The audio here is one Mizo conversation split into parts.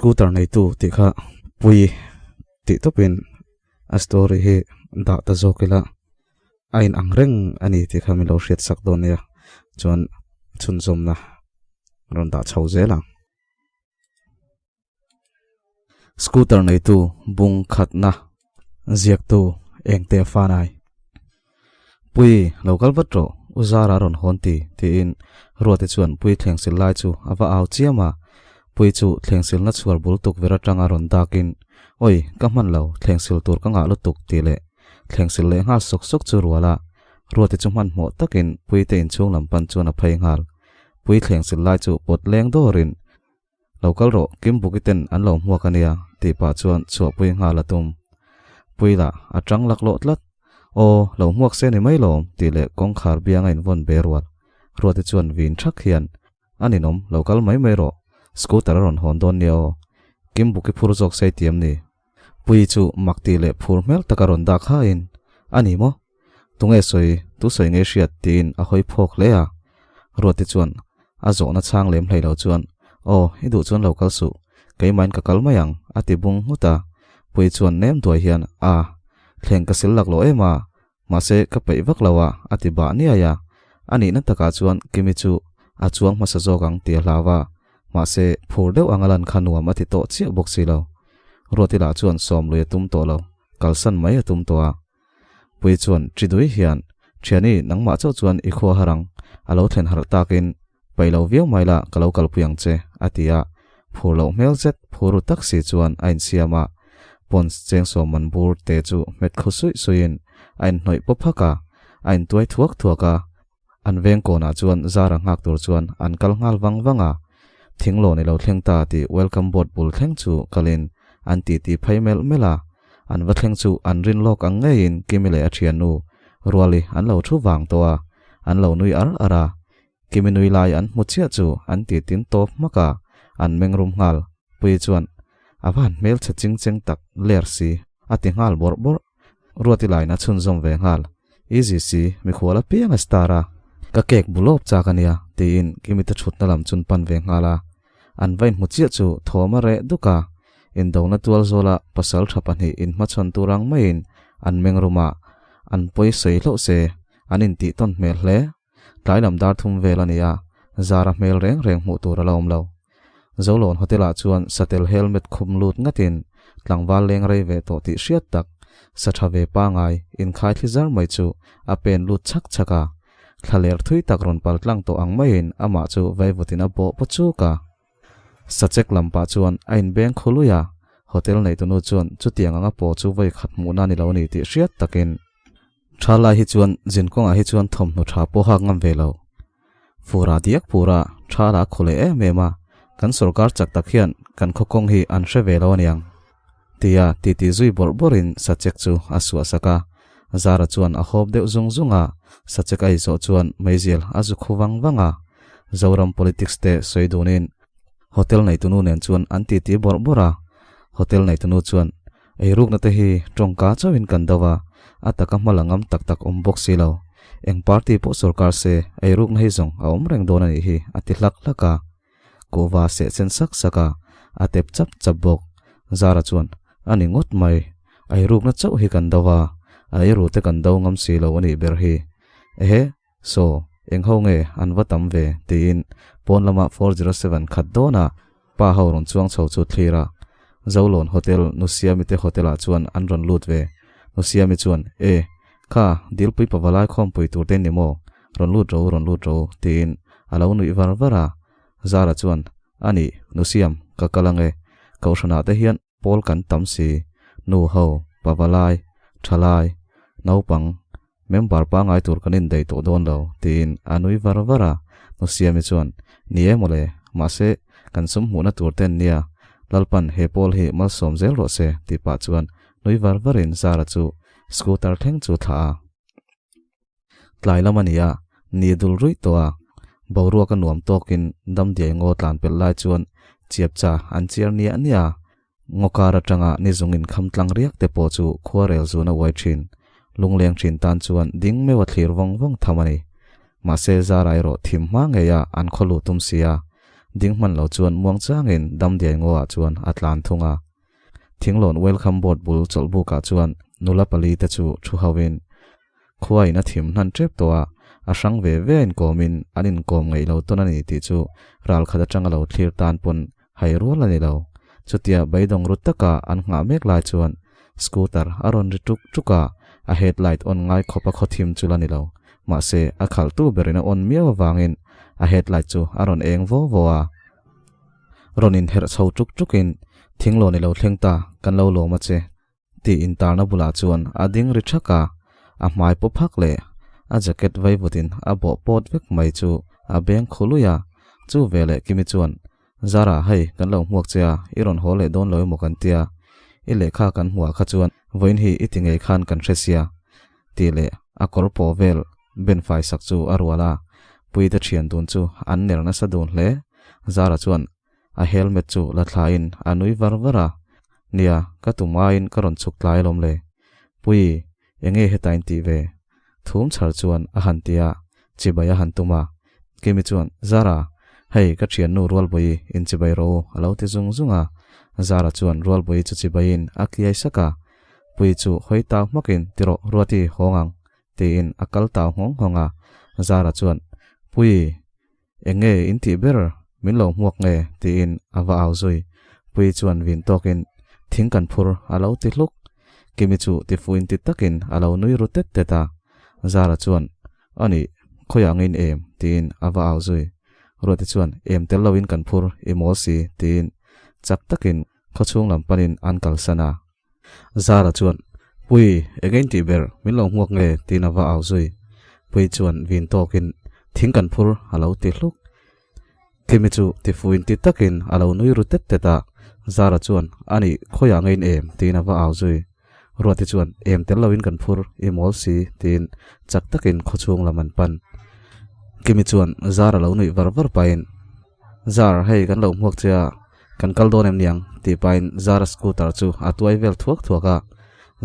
Scooter neitu tih kha pui tih tawpin a story hi dah ta zawk ila a in ang reng a ni tih kha min lo hriat sak dawn nia chuan chhunzawmna rawn dah chho zel ang. Scooter neitu bung khatna ziaktu engte a fan ai. Pui, lo kal vat rawh, U Zara rawn hawn ti, tiin Ruate chuan Pui thlengsil lai chu a va au chiam a. Pui chu thlengsilna chhuar bul tukverh atanga rawn dakin, Oi, ka hman lo, thlengsil tur ka ngah lutuk, tih leh thlengsil leh nghal sawk sawk chu rual a. Ruate chu hmanhmawh takin Pui te inchhung lam pan chuan a phei nghal. Pui thlengsil lai chu pawt leng dawrin, Lo kal rawh, Kim Buki ten an lo hmuak a nia, tih pah chuan chhuahpui nghal a tum. Pui lah, a tang laklawh tlat. Aw, lo hmuak se ni mai lawm, tih leh kawngkhar biang a invawn be rual. Ruati chuan vin thak hian, A ninawm, lo kal mai mai rawh, scooter a rawn hawn dawn nia aw. Kim Buki phur zawk sei tiam ni. Pui chu mak tih leh phur hmel taka rawn dak hain, A ni maw? Tunge sawi, tu sawi nge hriat? tiin a hawi phawk hle a. Ruati chuan a zawhna chhang lem hlei lo chuan, Aw, i duh chuan lo kal suh, keimahin ka kal mai ang, a ti bung nghut a. Pui chuan nem duai hian, A, thleng ka sil laklawh em a, mahse ka peih vak lo a, a ti bah niai a. A nihna takah chuan Kimi chu a chuang hmasa zawk ang ti a hlau a, mahse phur deuh anga lan kha nuam a ti tawh chiah bawk si lo. Ruati lah chuan sawm lui a tum tawh lo, kalsan mai a tum tawh a. Pui chuan ṭi dui hian, Ṭhiani, nangmah chauh chuan i khua har ang, a lo thlen harh takin, paih lo viau mai la, ka lo kalpui ang che, a ti a. Phur loh hmel zet, phur ru tak si chuan a insiam a. Pons chengsawm man bur te chu hmet khu suih suihin a inhnawih pawp hak a, a intuai thuak thuak a. An veng kawnah chuan Zara nghak tur chuan an kal nghal vang vang a, Thinglawn i lo thleng ta tih welcome board bul thleng chu kalin an titi phei melh melh a, an va thleng chu an rin lawk ang ngeiin Kimi leh a thiannu Ruali an lo thu vang tawh a, an lo nui ar ar a, Kimi nui lai an hmu chiah chu an titin tawp hmak a, an meng rum nghal, Puii chuan a va han hmelchhe ching cheng tak ler si a ti nghal bawrh bawrh. Ruati lain a chhunzawm ve nghal. Easy si, mikhual apiang a star a. Ka cake bu lawp chak a nia, tiin Kimi te thutna lam chun pan ve nghal a. An va inhmu chiah chu thawm a reh duk a. Indona tual zawla pasal tha pahnih inhmachhawn tur ang maiin an meng rum a, an pawi sawi hlauh se, an intih tawn hmel hle. Tlai lam dar thum vel a ni a, Zara hmel reng reng hmuh tur a la awm lo. Zolawn Hotel-ah chuan satel helmet khum lut ngatin tlangval leng rei ve tawh tih hriat tak, sa tha ve pangai inkhai thli zar mai chu a pen lut chhak chhak a. Thla ler thui tak rawn pal tlang tawh ang maiin amah chu vaivutin a bawh paw chuk a. Sachek lam pah chuan a inbeng khu lui a, hotel neitunu chuan chutiang anga paw chu vawi khat hmuhna ni lo ni tih hriat takin Tha lai hi chuan zin kawngah hi chuan thawmhnaw tha pawh hak ngam ve lo. Fura diak pura tha la khaw leh em em a, kan sorkar chak tak hian kan khaw kawng hi an hre ve lo aniang. Tia titi zui bawrh bawrhin sachek chu a suah sak a, Zara chuan a hawp deuh zung zung a, sachek a izawh chuan meizial a zu khu vang vang a. Zoram politics te sawi dunin hotel neitunu nen chuan an titi bawrh bawrh a, hotel neitunu chuan Eirukna te hi tawngka chauhin kan do a, a taka hma la ngam tak tak awm bawk si lo. Eng party pawh sorkar se, eirukna hi zawng a awm reng dawn a nih hi, a ti hlak hlak a. Kuhva seh chen sak sak a, a tep chap chap bawk. Zara chuan, A ni ngawt mai, eirukna chauh hi kan do a, a eiru te kan do ngam si lo a nih ber hi. Ehe, saw, eng ho nge an va tam ve, tiin pawn lama 407 khat dawna Pa ho rawn chuang chho chu thlir a, Zolawn Hotel Nusiami te hotel ah chuan an rawn lut ve. Nusiami chuan, E, kha, Dilpui pavalai khawmpui tur te ni maw? Rawn lut ro, rawn lut ro, tiin a lo nuih var var a. Zara chuan, A nih, Nusiam, ka kal ang e. Kohhranah te hian pawl kan tam si, nu ho, pavalai, thalai, naupang, member pangai tur kan indaih tawh dawn lo, tiin a nui var var a. Nusiami chuan, Ni e mawle, mahse, kan sum hmuhna tur ten nia, Lalpan he pawl hi malsawm zel rawh se, tih pah chuan nui var varin Zara chu scooter thleng chu thlah a. Tlai lam a ni a, ni dul ruih tawh a, boruak a nuam tawkin damdiai ngaw tlan pelh lai chuan chiapcha an chiar niah niah a, ngaw kar atanga ni zung inkham tlang riak te pawh chu khua rel zun a uai thin. Lungleng thin tan chuan ding meuh a thlir vawng vawng tham a ni. Mahse Zara erawh thim hma ngei a an khaw luh tum si a. Ding hman lo chuan muang changin Damdiai ngaw ah chuan a tlan thung a. Thinglawn Welcome Board bul chawlhbuk ah chuan nula pali te chu thu ho in khua in a thim hnan tep tawh a, a hrang ve ve a inkawm in an inkawm ngeih lo tawn a ni tih chu ral khat atanga lo thlir tan pawn hai rual a ni lo. Chutia beidawng ru taka an nghah mek lai chuan scooter a rawn ri tuk tuk a, a headlight on ngai khawp a khaw thim chu la ni lo. Mahse, a khalhtu berin a on miau avangin a headlight chu a rawn eng vaw vaw a. Rawn inherh chho tuk tukin, Thinglawn i lo thleng ta, kan lo lawm a che, tih intarna bulah chuan a ding ri thak a, a hmai paw phak leh a jacket vaivutin a bawh pawt vek mai chu a beng khu lui a. Chu veleh Kimi chuan, Zara, hei, kan lo hmuak che a, i rawn haw leh dawn lo emaw kan tia, i lehkha kan hmuah kha chuan vawiin hi i ti ngei khan kan hre sia, tih leh a kawr pawh vel ben fai sak chu a rual a, Puite thian dun chu an ner nasa dun hle. Zara chuan a helmet chu la thlain a nui var var a, Nia, ka tum aiin ka rawn chhuk tlai alawm le. Pui, enge heta in tih ve? Thum chhar chuan a han ti a, chibai a han tum a. Kimi chuan, Zara, hei ka thiannu Rualbawi in chibai rawh u, a lo ti zung zung a. Zara chuan Rualbawi chu chibaiin a kiai sak a. Pui chu hawi tau hmakin, Ti rawh, Ruati, hawng ang, tiin a kal tau nghawng nghawng a. Zara chuan, Pui, Eng nge in tih ber? Min lo hmuak nge? tiin a va au zui. Puii chuan vin tawkin, Thing kan phur, a lo ti hluk. Kimi chu tifuin ti takin a lo nui ru tet tet a. Zara chuan, A nih, khawiah nge in em? tiin a va au zui. Ruati chuan, Em tel loin kan phur, i mawl si, tiin chak takin khawchhung lam panin an kalsan a. Zara chuan, Pui, eng in tih ber, min lo hmuak nge? tiin a va au zui. Pui chuan vin tawkin, Thing kan phur, a lo ti hluk. Kimi chu tifuin ti takin a lo nui ru tet tet a. Zara chuan, A nih, khawiah nge in em? tiin a va au zui. Ruati chuan, Em tel loin kan phur, i mawl si, tiin chak takin khawchhung lam an pan. Kimi chuan Zara lo nuih var var pahin, Zar, hei kan lo hmuak che a, kan kal dawn em niang? tih pahin Zara scooter chu a tuai vel thuak thuak a.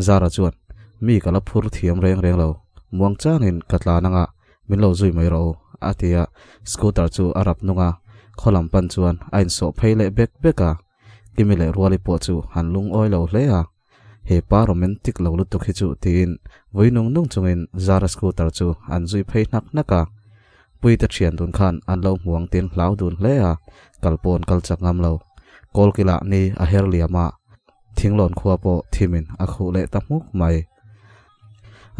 Zara chuan, Mi ka la phur thiam reng reng lo, muang changin ka tlan anga min lo zui mai rawh u, a ti a, scooter chu a rap nung a, khaw lam pan chuan a insawh phei leh bek bek a. Kimi leh Ruali pawh chu an lungawi lo hle a. He pa romantic lo lutuk hi chu tiin vui nung nung chungin Zara scooter chu an zui phei hnak hnak a. Puite thian dun khan an lo hmuang tin hlau dun hle a, kal pawh an kal chak ngam lo. Kawlkilah ni a her liam a, thinglawn khua pawh thimin a khuh leh ta hmuk mai.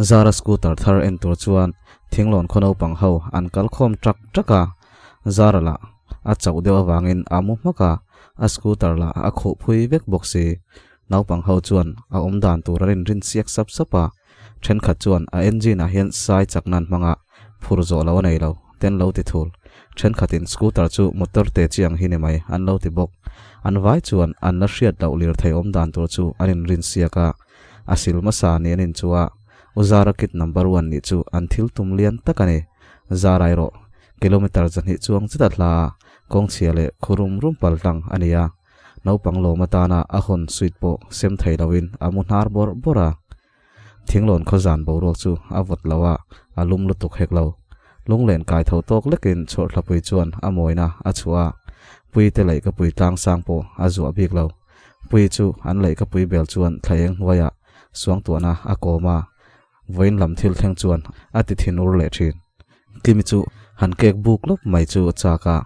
Zara scooter thar en tur chuan thinglawn khaw naupang ho an kal khawm ṭak ṭak a, Zara lah a chauh deuh avangin a mu hmak a, a scooter lah a khuh phui vek bawk si. Naupang ho chuan a awm dan tur an inrin siak sap sap a, thenkhat chuan a engine ah hian sai chak nan hmanga phur zawh lo a nei lo te an lo ti thul. Thenkhatin scooter chu motor te chi ang hi ni mai an lo ti bawk. An vai chuan an la hriat loh lirthei awm dan tur chu an inrin siak a, a sil hmasa ni an inchu a, U Zara kit number one nih chu an thil tum lian tak a ni. Zara erawh kilometer 200 chuang zet a hla a, kawngchhia leh khu rum rum pal tlang a ni a. Naupang lawm atana a hawn suit pawh sem thei loin a mu hnar bawrh bawrh a. Thinglawn khaw zan boruak chu a vawt lo a, a lum lutuk hek lo. Lunglen kai tho tawk lekin chhawrthlapui chuan a mawina a chhuah a, Puite leihkapui tlang sang pawh a zuah bik lo. Pui chu an leihkapui bel chuan thla eng hnuaiah suangtuahna a kawm a, vawiin lam thil thleng chuan a ti thinur leh thin. Kimi chu han kek buk lawp mai chu a chak a,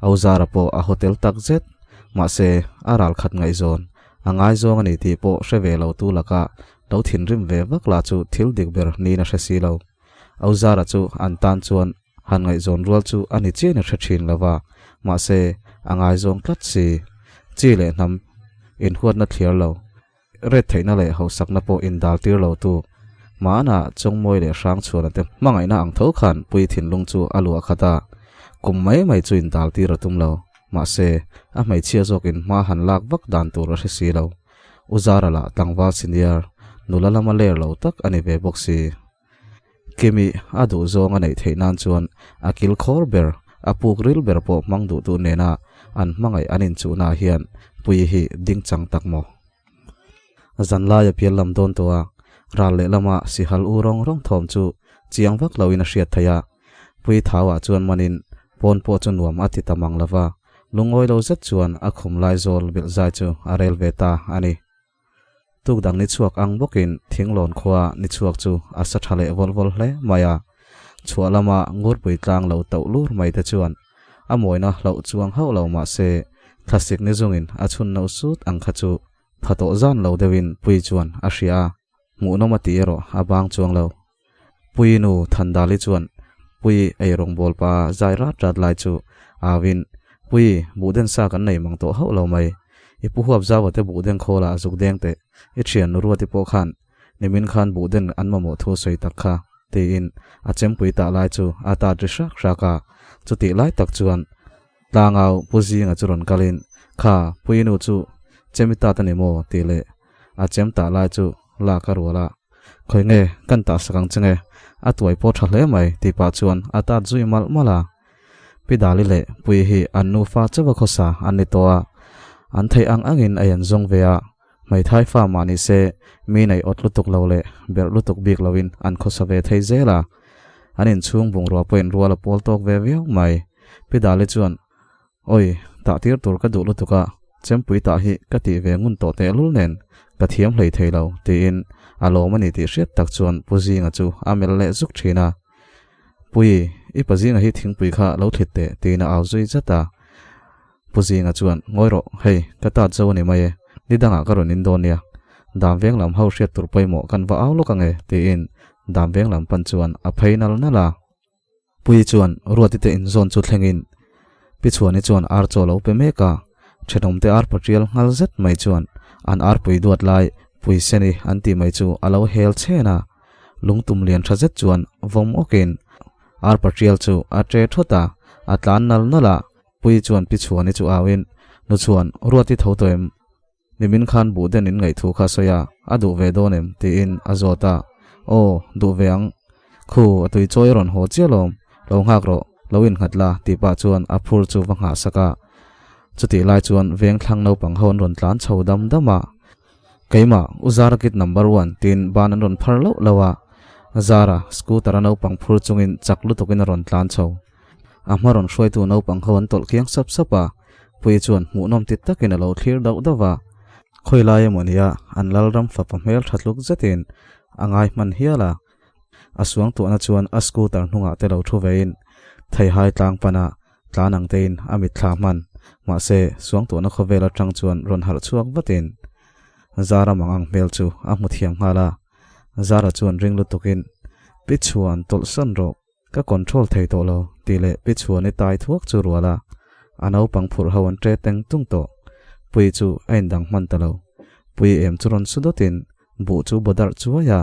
Auzara pawh a haw tel tak zet. Mahse, a ral khat ngaihzawn a ngaizawng a ni tih pawh hre ve lo tu laka lo thinrim ve vak lah chu thil dik ber niin a hre si lo. Auzara chu an tan chuan han ngaihzawn rual chu a ni chiain a hre thin lo va, mahse, a ngaizawng tlat si. Chi leh hnam inhuatna thliar lo. Ret theihna leh hausakna pawh indal tir lo tu Hmanah Chawngmawi leh Hrangchhuana te hmangaihna ang tho khan Pui thinlung chu a luah khat a, kum mai mai chu indal tir a tum lo. Mahse, a hmeichhia zawkin hma han lak vak dan tur a hre si lo. U Zara lah tlangval senior, nula lama ler lo tak a ni ve bawk si. Kimi a duh zawng a neih theih nan chuan a kil khawr ber, a puk ril ber pawh hmang duh duh nena an hmangaih an inchuhna hian Puii hi ding chang tak maw? Zanlaia pial lam dawn tawh a, ral lehlama sihal u rawng rawng thawm chu chiang vak loin a hriat theih a. Puii thauah chuan manin pawn pawh chu nuam a ti ta mang lova. Lungawi lo zet chuan a khum lai zawl bilh zai chu a rel ve ta a ni. Tuk dang ni chhuak ang bawkin Thinglawn khua ni chhuak chu a sa tha leh vawl vawl hle mai a. Chhuah lama Ngurpui tlang lo toh lur mai te chuan a mawina hlauh chuang hauh lo mah se thlasik ni zungin a chhun no sut ang kha chu pha tawh zan lo deuhin Pui chuan a hria a, hmuhnawm a tih erawh a bang chuang lo. Pui nu Thandali chuan Pui ei rawngbâwl pa zai rât rât lai chu auin, Pui, buhden sa kan nei mang tawh hauh lo mai. I pu huap zau ate buhden khawla a zuk deng teh. I ṭhian nu Ruati pawh khan nimin khan buhden an mamawh thu sawi tak kha, tiin a chempui tah lai chu a tât ri hrak hrak a. Chutih lai tak chuan Tlangau Pu Zinga chu rawn kalin, Kha, Pui nu chu chemi tât a ni maw? tih leh a chem tah lai chu lak a rual a. Khawi nge kan tah sak ang che nge? A tuai pawh tha hle mai tih pah chuan a tat zui malh malh a. Pi Dali leh Puii hi an nufa chauha khawsa an ni tawh a, an theih ang angin a en zawng ve a, hmeithai fa mah ni se mi nei awt lutuk lo leh berh lutuk bik loin an khawsa ve thei zel a, an inchhung bungrua pawhin rual a pawl tawk ve viau mai. Pi Dali chuan Awi, tah tir tur ka duh lutuk a, chempui tah hi ka tih ve ngun tawh tehlul nen ka thiam hlei thei lo, tiin a lawm a ni tih hriat tak chuan Pu Zinga chu a melh leh zuk thin a. Pui, i pa Zinga hi thingpui kha lo thlit teh, tiin a au zui zat a. Pu Zinga chuan, Ngawi rawh, hei, ka tat zo a ni mai e, ni dangah ka rawn in dawn nia. Dam veng lam ho hriat tur pawimawh kan va au lawk ange, tiin dam veng lam pan chuan a phei nal nal a. Puii chuan Ruati te inzawn chu thlengin Pi Chhuani chuan ar chaw lo pe mek a, thenawmte ar patrial nghal zet mai chuan an arpui duat lai Pui Seni an tih mai chu a lo hel chhen a, lungtum lian tha zet chuan vawm awkin ar patrial chu a tre thawt a, a tlan nal nal a, Puii chuan Pi Chhuani chu auin, Nu Chhuan, Ruati tho tawh em? Nimin khan buh den in ngaih thu kha sawi a, a duh ve dawn em? tiin a zawt a. Aw, duh ve ang. Khu, a tui chawi a rawn haw chiah lawm. Lo nghak rawh, lo innghat la, tih pah chuan a phur chu va nghah sak a. Chutih lai chuan veng thlang naupang ho an rawn tlan chho dam dam a. Keimah, U Zara kid number one, tiin ban an rawn phar loh loh a. Zara, scooter a naupang phur chungin chak lutukin a rawn tlan chho. A hma rawn hruaitu naupang ho an tawlh kiang sap sap a, Puii chuan hmuhnawm ti takin a lo thlir dauh dauh a. Khawi lai emaw nia an Lalram fapa hmel tha tluk zetin a ngai hman hial a. A suang tuahna chuan a scooter hnungah te lo thu vein Theihai tlang pana tlan ang tein a mitthla hman. Mahse, suang tuahna khawvel atang chuan rawn harh chhuak vatin Zara mangang hmel chu a hmu thiam nghal a. Zara chuan ring lutukin, Pi Chhuan tawlhsan rawh. Ka control thei tawh lo, tih leh Pi Chhuani tai thuak chu rual a, a naupang phurh ho an ṭe teng tung tawh. Pui chu a indang hman ta lo. Pui em chu rawn su dawtin buh chu baw darh chuai a,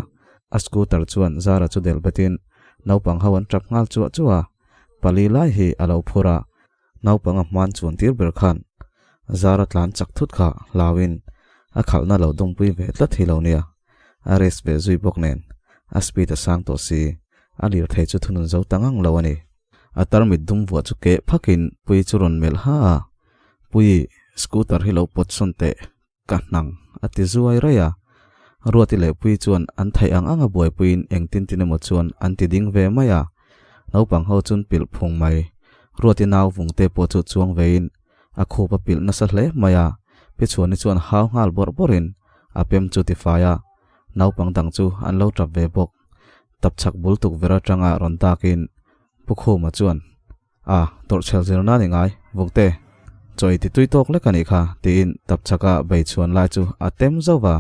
a scooter chuan Zara chu delh betin naupang ho an ṭap nghal chuah chuah a, pali lai hi a lo phur a, naupang a hman chuan tir ber khan Zara tlan chak thut kha hlauin a khalhna lo dawmpui ve tlat hi lo nia, a race ve zui bawk nen a speed a sang tawh si, a lirthei chu thunun zo ta ngang lo a ni. A tarmit dum vuah chu keh phakin Puii chu rawn melh ha a, Puii, scooter hi lo pawt sawn teh, ka hnang a ti zuai raih a. Ruati leh Puii chuan an theih ang anga buaipuiin engtin tin emaw chuan an ti ding ve mai a. Naupang ho chun pilh phung mai. Ruati nau vungte pawh chu chuang vein a khup a pilh nasa hle mai a. Pi Chhuani chuan hau nghal bawrh bawrhin a pem chu ti fai a. Naupang dang chu an lo tap ve bawk. Tapchhak bul tukverh atanga rawn dakin Pu Khuma chuan A, tawrhchhel zir nan i ngai, Vungte. Chaw i ti tui tawk lek a nih kha, tiin tapchhaka bei chhuan lai chu a tem zauh va.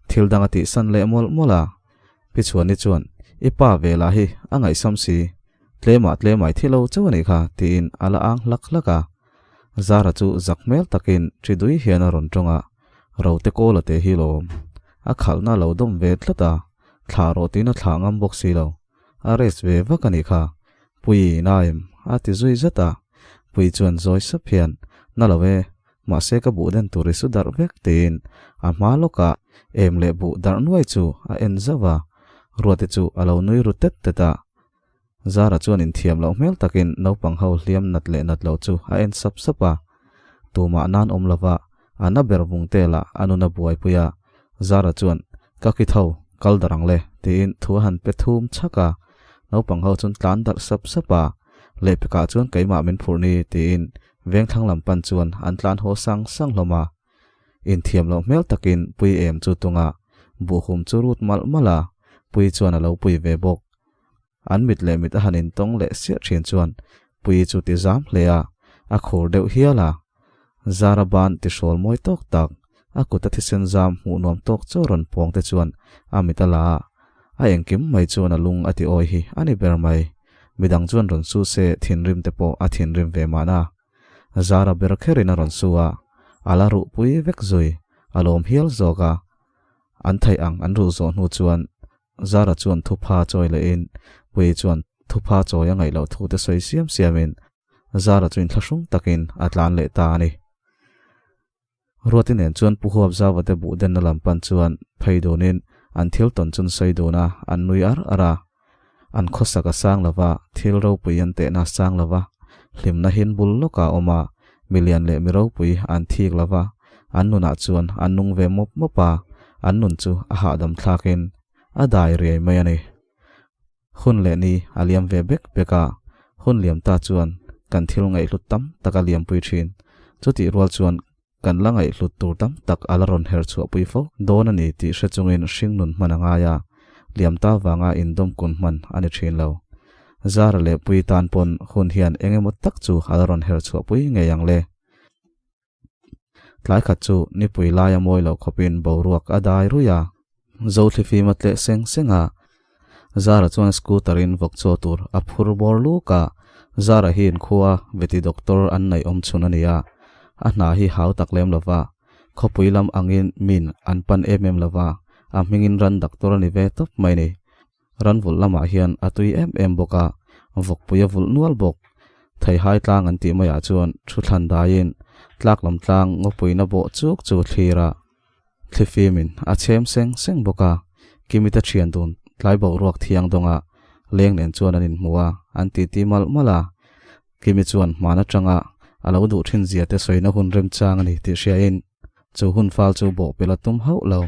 Thil dang a tihsan leh mawlh mawlh a. Pi Chhuani chuan, I pa ve lah hi a ngaihsam si, tlemah tlemah i thi lo chauh a nih kha, tiin a la ang hlak hlak a. Zara chu zak hmel takin ṭhi dui hian a rawn ṭawng a, Rote kawla te hi lawm. A khalhna a lo dawm ve tlat a, thlah rawh tiin a thlah ngam bawk si lo. A rest ve vak a nih kha, Pui Naim a ti zui zat a, Pui chuan zawi sap hian, Na lo e, mahse ka buh den tur i su darh vek tiin a hma lawkah em leh buh darh nuai chu a en zauh a, Ruati chu a lo nui ru tet tet a. Zara chuan inthiam loh hmel takin naupang ho hliam nat leh nat loh chu a en sap sap a, tumah nan awm lova a na ber vung te lah a nun a buaipui a, Zara chuan, Ka ki tho, kal darh ang le, tiin thu a han pe thum chhak a. Naupang ho chuan tlan darh sap sap a, Lehpekah chuan keimah min phurh ni, tiin Vengthlang lam pan chuan an tlan haw sang sang hlawm a. Inthiam loh hmel takin Pui em chu tunga buhhum chu rut malh malh a, Pui chuan a lo pui ve bawk. An mit leh mit a han intawng leh siah thin chuan Pui chu ti zam hle a, a khur deuh hial a. Zara ban ti hrawl mawi tawk tak, a kut a thisen zam hmuh nuam tawk chaw rawn pawng te chuan a mit a la a, a engkim mai chuan a lung a ti awi hi a ni ber mai. Midang chuan rawn su se thinrim te pawh a thinrim ve mahna. Zara ber kherin a rawn su a, a la ruh pui vek zui, a lawm hial zawk a. An theih ang an ruh zawh hnu chuan Zara chuan thupha chawi lehin Puii chuan thupha chawi a ngaih loh thu te sawi siam siamin Zara chu inthlahrung takin a tlan leh ta a ni. Ruati nen chuan Pu Huap Zauva te buh denna lam pan chuan phei dunin an thil tawn chun sawi dun a, an nui ar ar a. An khawsak a sang lova, thil ropui an tehna a sang lova, hlimna hin bul lawkah a awm a, milian leh mi ropui an thik lova, an nunah chuan an nung ve mawp mawp a, an nun chu a hahdam thlakin a dai riai mai a ni. Hun leh ni a liam ve bek bek a, hun liam ta chuan kan thil ngaihhlut tam tak a liampui thin. Chutih rual chuan kan la ngaihhlut tur tam tak a la rawn her chhuahpui fo dawn a ni tih hre chungin hringnun hman a ngai a, liam ta vanga indawm kun hman a ni thin lo. Zara leh Pui tan pawn hun hian eng emaw tak chu a la rawn her chhuahpui ngei ang le. Tlai khat chu nipui laia mawi loh khawpin boruak a dai ruih a, Zothlifim a tleh seng seng a. Zara chuan scooter in vawk chaw tur a phur bawr luk a, Zara hi inkhua veti doctor an neih awm chhun a ni a, a hna hi hau tak lem lova, khawpui lam angin min an pan em em lova, a hmingin ran doctor a ni ve tawp mai ni. Ranvulh lamah hian a tui em em bawk a, vawkpui a vulh nual bawk. Theihai tlang an tih maiah chuan thu thlan daiin tlak lam tlang ngawpuina bawh chuk chu thlir a, thlifimin a chhem seng seng bawk a. Kimita thian dun tlai boruak thiang dawnga leng nen chuan an inhmu a, an titi malh malh a. Kimi chuan hman atanga a lo duh thin zia te sawina hun remchang a ni tih hriain chu hun fal chu bawhpelh a tum hauh lo.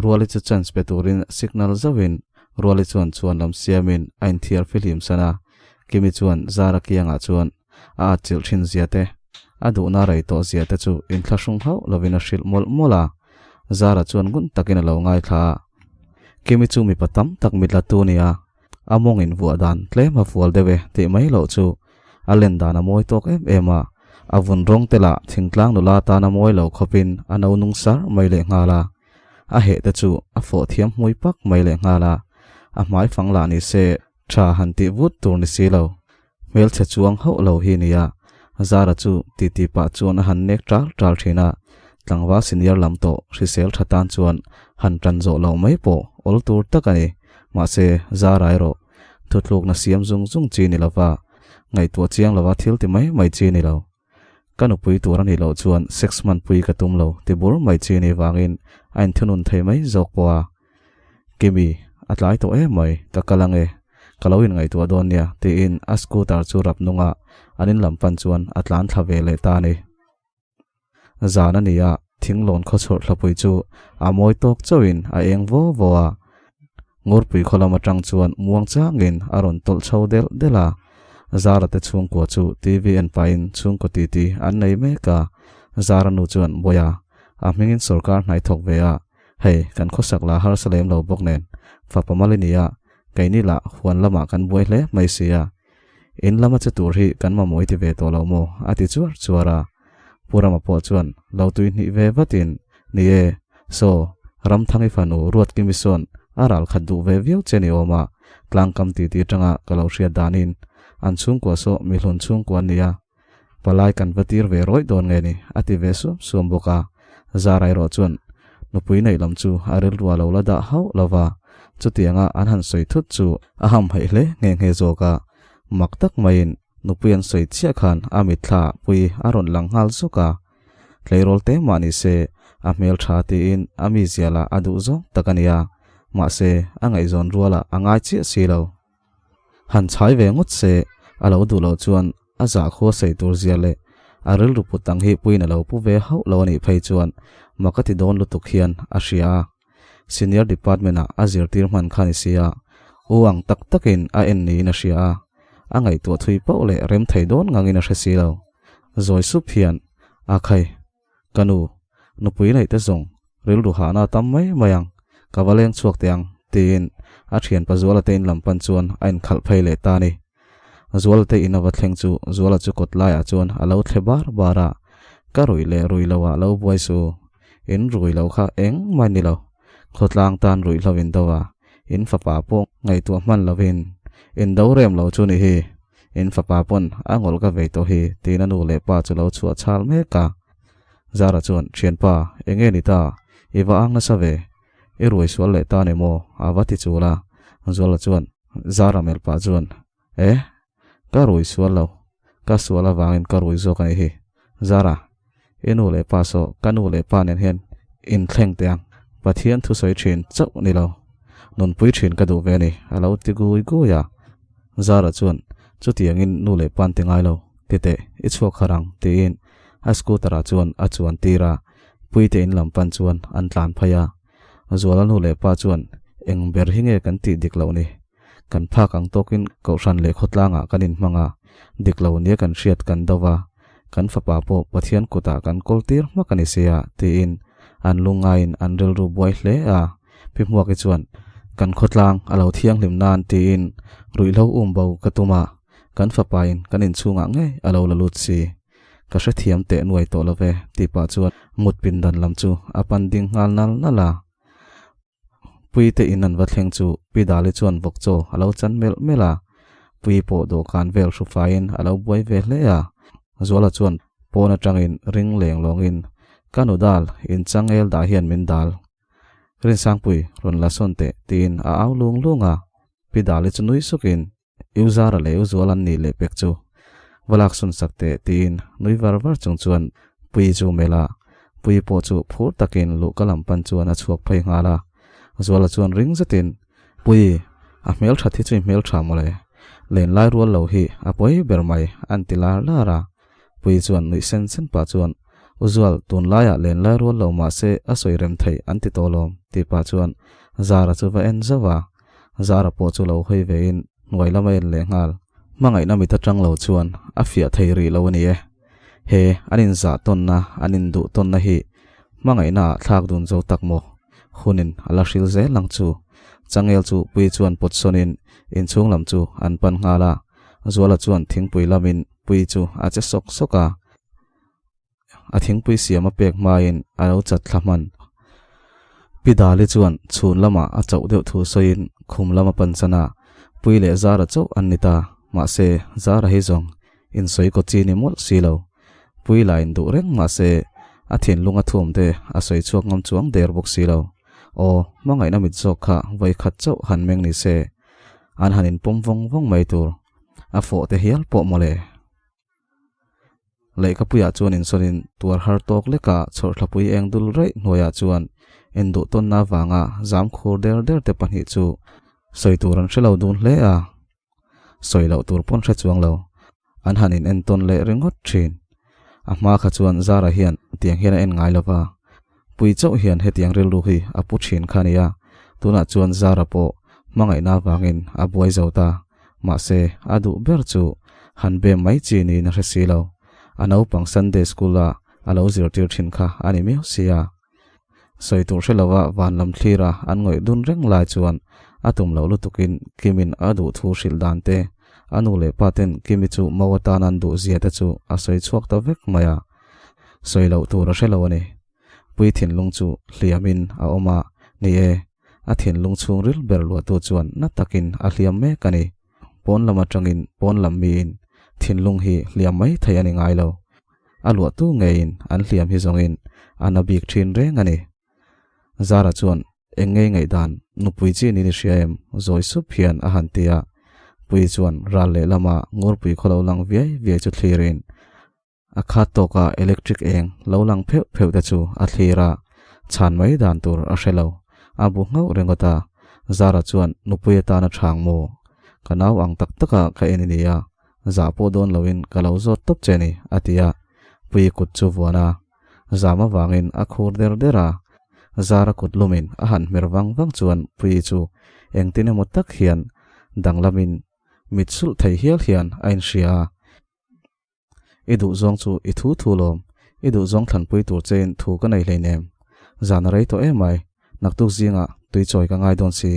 Ruali chu chance pe turin signal zauhin Ruali chuan chhuan lam siamin a inthiar fihlim san a, Kimi chuan Zara kiangah chuan a atchilh thin zia te, a duhna rei tawh zia te chu inthlahrung hauh lovin a hrilh mawlh mawlh a, Zara chuan ngun takin a lo ngaithla a. Kimi chu mipa tam tak mitla tu nia, a mawng invuah dan tlem a fual deuh e tih mai loh chu a len dan a mawi tawk em em a, a vun rawng te lah thingtlang nula tan a mawi lo khawpin a no nung sar mai leh nghal a, a heh te chu a fawh thiam hmui pak mai leh nghal a, a hmai fang lah ni se tha han tih vut tur ni si lo, hmelchhe chuang hauh lo hi nia, Zara chu titi pah chuan a han nek ṭal ṭal ṭhin a, tlangval senior lam tawh hrisel ṭha tan chuan han ṭan zawh loh mai pawh awl tur tak a ni, mahse Zara erawh Thutlukna siam zung zung chi ni lova, ngaihtuah chiang lova thil ti mai mai chi ni lo. Ka nupui tur a nih loh chuan sex hmanpui ka tum lo ti bur mai chi ni vangin a inthunun thei mai zawk pawh a. Kimi, a tlai tawh em mai, ka kal ange, ka lo inngaihtuah dawn nia tiin a scooter chu rap nunga an in lam pan chuan a tlan thla ve leh ta a ni. Zan a ni a, thinglawn khawchhawrh thlapui chu a mawi tawk chauhin a eng vaw vaw a. Ngurpui khaw lam atang chuan muang changin a rawn tawlh chho delh delh a. Zara te chhungkua chu TV en pahin chhungkaw titi an nei mek a. Zara nu chuan Bawiha, a hmingin sawrkar hnai thawk ve a, hei kan khawsak la harsa lem lo bawk nen, fapa mal i ni a, keini lah huan lamah kan buai hle mai si a. In lama che tur hi kan mamawh i ti ve tawh lo maw? a ti chuar chuar a. Pu Rama pawh chuan lo tui hnih ve vatin, Ni e, saw, Ramthangi fanu Ruatkimi sawn a ral khat duh ve viau che ni awm a, tlangkam titi atanga ka lo hriat danin an chhungkua saw mihlun chhungkua an ni a, palai kan va tir ve rawih dawn nge ni? a ti ve suam suam bawk a. Zara erawh chuan nupui neih lam chu a rilru a lo la dah hauh lo va, chutianga an han sawi thut chu a hamhaih hle nghe nghe zawk a, mak tak maiin Nupui an sawi chiah khan a mitthla pui a rawn lang nghal zuk a, tleirawl te mah ni se a hmel tha tiin a mizia lah a duh zawng tak a nia, mahse a ngaihzawn rualah a ngai chiah si lo. Han chhai ve ngawt se a lo duh loh chuan a zahkhua sawi tur zia leh a rilru put ang hi puiin a lo pu ve hauh lo a nih phei chuan mak a ti dawn lutuk hian a hria a. Senior department ah a zirtir hman kha ni sia, u ang tak takin a en niin a hria a, a ngaihtuah thui pauh leh rem thei dawn ngangin a hre si lo. Zawi sup hian, A khai, ka nu, nupui neih te zawng rilru hahna a tam mai mai ang, ka va leng chhuak teh ang, tiin a thianpa Zuala te in lam pan chuan a inkhalh phei leh ta a ni. Zuala te in a va thleng chu Zuala chu kawt laiah chuan a lo thle bar bar a, Ka ruih leh ruih lo ah lo buai su, in rui lo kha engmah ni lo, khawtlang tan ruihhlo in do a, in fapa pawh ngaihtuah hman lovin in do rem lo chu ni hi, in fapa pawn a ngawlh ka vei tawh hi tiin a nu leh pa chu lo chhuah chhal mek a. Zara chuan, Thianpa, enge ni ta, i va ang nasa ve, i ruai sual leh ta ni maw? a va ti chul a. Zuala chuan Zara melh pah chuan, E, ka rui sual lo, ka sual avangin ka rui zawk a nih hi. Zara, i nu leh pa saw ka nu leh pa nen hian inthleng teh ang, Pathian thusawi thin chauh ni lo, nunpui thin ka duh ve a ni, a lo ti gui gui a. Zara chuan, Chutiangin nu leh pa an ti ngai lo, ti teh, i chhuak harh ang, tiin a scooter ah chuan a chuan tir a, Puite in lam pan chuan an tlan phei a. Zuala nu leh pa chuan, Eng ber hi nge kan tih dik loh ni? Kan phak ang tawkin Kohhran leh khawtlangah kan inhmang a, dik lo nia kan hriat kan do va, kan fapa pawh Pathian kutah kan kawl tir hmak a ni sia, tiin an lungngaiin an rilru buai hle a. Pi Hmuaki chuan, Kan khawtlang a lo thianghlim nan tiin ruihhlo um bo ka tum a, kan fapain kan inchhungah ngei a lo la lut si. Ka hrethiam teh nuai tawh lo ve, tih pah chuan mut pindan lam chu a pan ding nghal nal nal a. Puite in an va thleng chu Pi Dali chuan vawk chaw a lo chan melh melh a, Pui pawh dawhkan vel hru faiin a lo buai ve hle a. Zuala chuan pawn atangin ring leng lawngin, Ka nu dal, in changel dah hian min dal. Rinsangpui, rawn la sawn teh, tiin a au lung lung a. Pi Dali chu nui sukin, U Zara leh U Zual an nih leh pek chu va lak sun sak teh tiin nui var var chung chuan Puii chu melh a, Puii pawh chu phur takin luhka lam pan chuan a chhuak phei nghal a. Zuala chuan ring zetin, Puii, a hmelthat hi chu i hmeltha mawle, lenlai rual lo hi a pawi ber mai an ti lar lar a. Puii chuan nuih sen sen pah chuan, U Zual, tunlaiah lenlai rual lo mahse a sawi rem theih an ti tawh lawm tih pah chuan Zara chu va en zauh a. Zara pawh chu lo hawi vein hnuai lam a en leh nghal. Hmangaihna mit atang lo chuan a fiah thei rih lo a ni e. He an inzah tawnna, an induh tawnna hi hmangaihna ah thlak dun zo tak maw? Hunin a la hril zel ang chu. Changel chu Puii chuan pawt sawnin inchhung lam chu an pan nghal a. Zuala chuan thingpui lamin Puii chu a che sawk sawk a. A thingpui siam a pek hmain a lo chat thla hman. Pi Dali chuan chhun lamah a chauh deuh thu sawiin khum lam a pan chan a, Pui leh Zara chauh an ni ta. Mahse, Zara hi zawng insawi kaw chi ni mawlh si lo. Pui la induh reng mahse, a thinlung a thuam te a sawi chhuak ngam chuang der bawk si lo. Aw, hmangaihna mit zawk kha vawikhat chauh han meng ni se, an han inpawm vawng vawng mai tur. A fawh te hial pawh mawle. Lehkhapuiah chuan insawnin tuar har tawk leka chhawrthlapui eng dul raih hnuaiah chuan induh tawnna avanga zam khur der der te pahnih chu sawi tur an hre lo dun hle a, sawi loh tur pawn hre chuang lo, an han in entawn leh ringawt thin. A hma kha chuan Zara hian tiang hian a en ngai lova, Pui chauh hian hetiang rilru hi a pu thin kha a nia, tunah chuan Zara pawh hmangaihna avangin a buai zo ta. Mahse, a duh ber chu han bem mai chi niin a hre si lo. A naupang Sunday School-a a lo zirtir thin kha a ni miau si a. Sawi tur hre lova van lam thlira an ngawih dun reng lai chuan a tum loh lutukin Kimin a duh thu hrilh dan te, a nu leh pa ten Kimi chu mo atan an duh zia te chu a sawi chhuak ta vek mai a. Sawi loh tur a hre lo a ni. Pui thinlung chu hliamin a awm a, ni e, a thinlung chhungril ber luahtu chuan na takin a hliam mek a ni. Pawn lam atangin pawn lam miin thinlung hi hliam mai thei a ni ngai lo. A luahtu ngeiin an hliam hi zawngin a na bik thin reng a ni. Zara chuan eng ngei ngaihdan nupui chi niin i hria em? Zawi sup hian a han ti a. Pui chuan ral lehlama ngurpui khaw lo lang viai viai chu thlirin A khat tawka electric eng lo lang pheuh pheuh te chu a thlir a, chhan mai dan tur a hre lo. A bu nghauh ringawt a, Zara chuan nupui atana chhang maw? Ka nau ang tak taka ka en i nia, zah pawh dawn loin ka lo zawt tawp che ni, a ti a. Pui kut chu vuan a, zam avangin a khur der der a. Zara kut lumin a han hmer vang vang chuan Pui chu engtin emaw tak hian danglamin mit sulh thei hial hian a inhria a. I duhzawng chu i thu thu lawm, i duhzawng thlanpui tur chein thu ka nei hleinem. Zan a rei tawh em mai, naktuk zingah tui chawi ka ngai dawn si,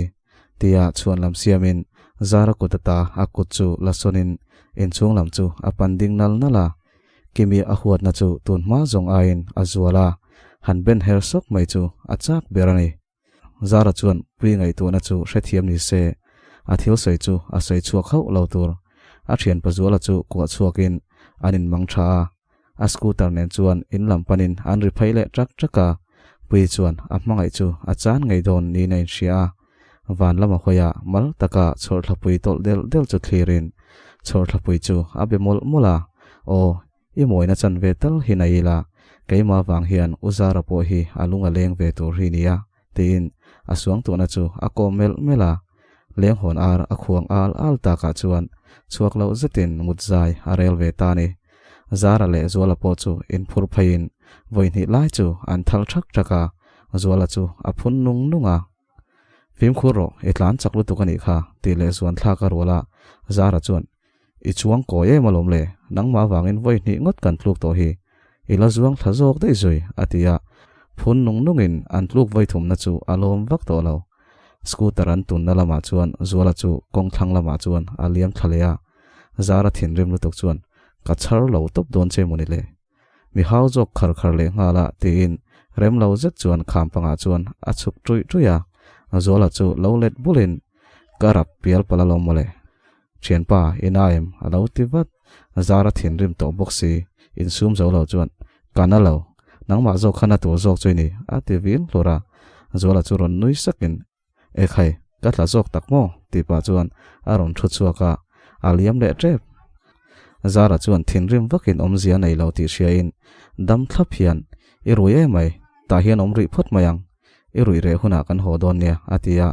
tia chhuan lam siamin Zara kut ata a kut chu la sawnin inchhung lam chu a pan ding nal nal a. Kimi a huatna chu tun hma zawng aiin a zual a, han ben her sawk mai chu a chak ber a ni. Zara chuan pui ngaihtuahna chu hrethiam ni se, a thil sawi chu a sawi chhuak hauh lo tur. A thian Pazuala chu kuah chhuakin an inmang tha a, a scooter nen chuan in lam panin an ri phei leh ṭak ṭak a. Pui chuan a hmangaih chu a chan ngei dawn niin a inhria a, van lama hawiah mal taka chhawrthlapui tawlh delh delh chu thlirin chhawrthlapui chu a be mawlh mawlh a, Aw, I mawina chan ve tal hi na ila, keimah vang hian U Zara pawh hi a lung a leng ve tur hi nia, tiin a suangtuahna chu a kawm melh melh a. Lenghawn ar a khuang al al takah chuan chhuak loh zetin mut zai a rel ve ta ni. Zara leh Zuala pawh chu inphur pheiin vawi hnih lai chu an thal thak thak a, Zuala chu a phun nung nung a. Fimkhur rawh, i tlan chak lutuk a nih kha, tih leh zuan thlak a rual a, Zara chuan, I chuang kawi em alawm le, nangmah vangin vawi hnih ngawt kan tluk tawh hi, i la zuang thla zawk daih zui, a ti a, phun nung nungin an tluk vawi thumna chu a lawm vak tawh lo. Scooter an tunna lamah chuan Zuala chu kawng thlang lamah chuan a liam thla leh a, Zara thinrim lutuk chuan, Ka chhar lo tawp dawn che mawni le. Mi hau zawk khar khar leh nghal a, tiin rem lo zet chuan kham pangah chuan a chhuk ṭuih ṭuih a, Zuala chu lo let bulin, Ka rap pial palh alawm mawle. Thianpa, i na em? a lo ti vat. Zara thinrim tawh bawk si, insum zo lo chuan, Ka na lo. Nangmah zawk kha na tur zawk chu i ni, a ti vin hlur a. Zuala chu rawn nui sakin, Ekhai, ka tla zawk tak maw? tih pah chuan a rawn thu chhuak a, a liam leh tep. Zara chuan thinrim vakin awmzia nei lo tih hriain dam thlap hian, I rui em mai, tah hian awm rih phawt mai ang, i ruih reh hunah kan haw dawn nia, a ti a.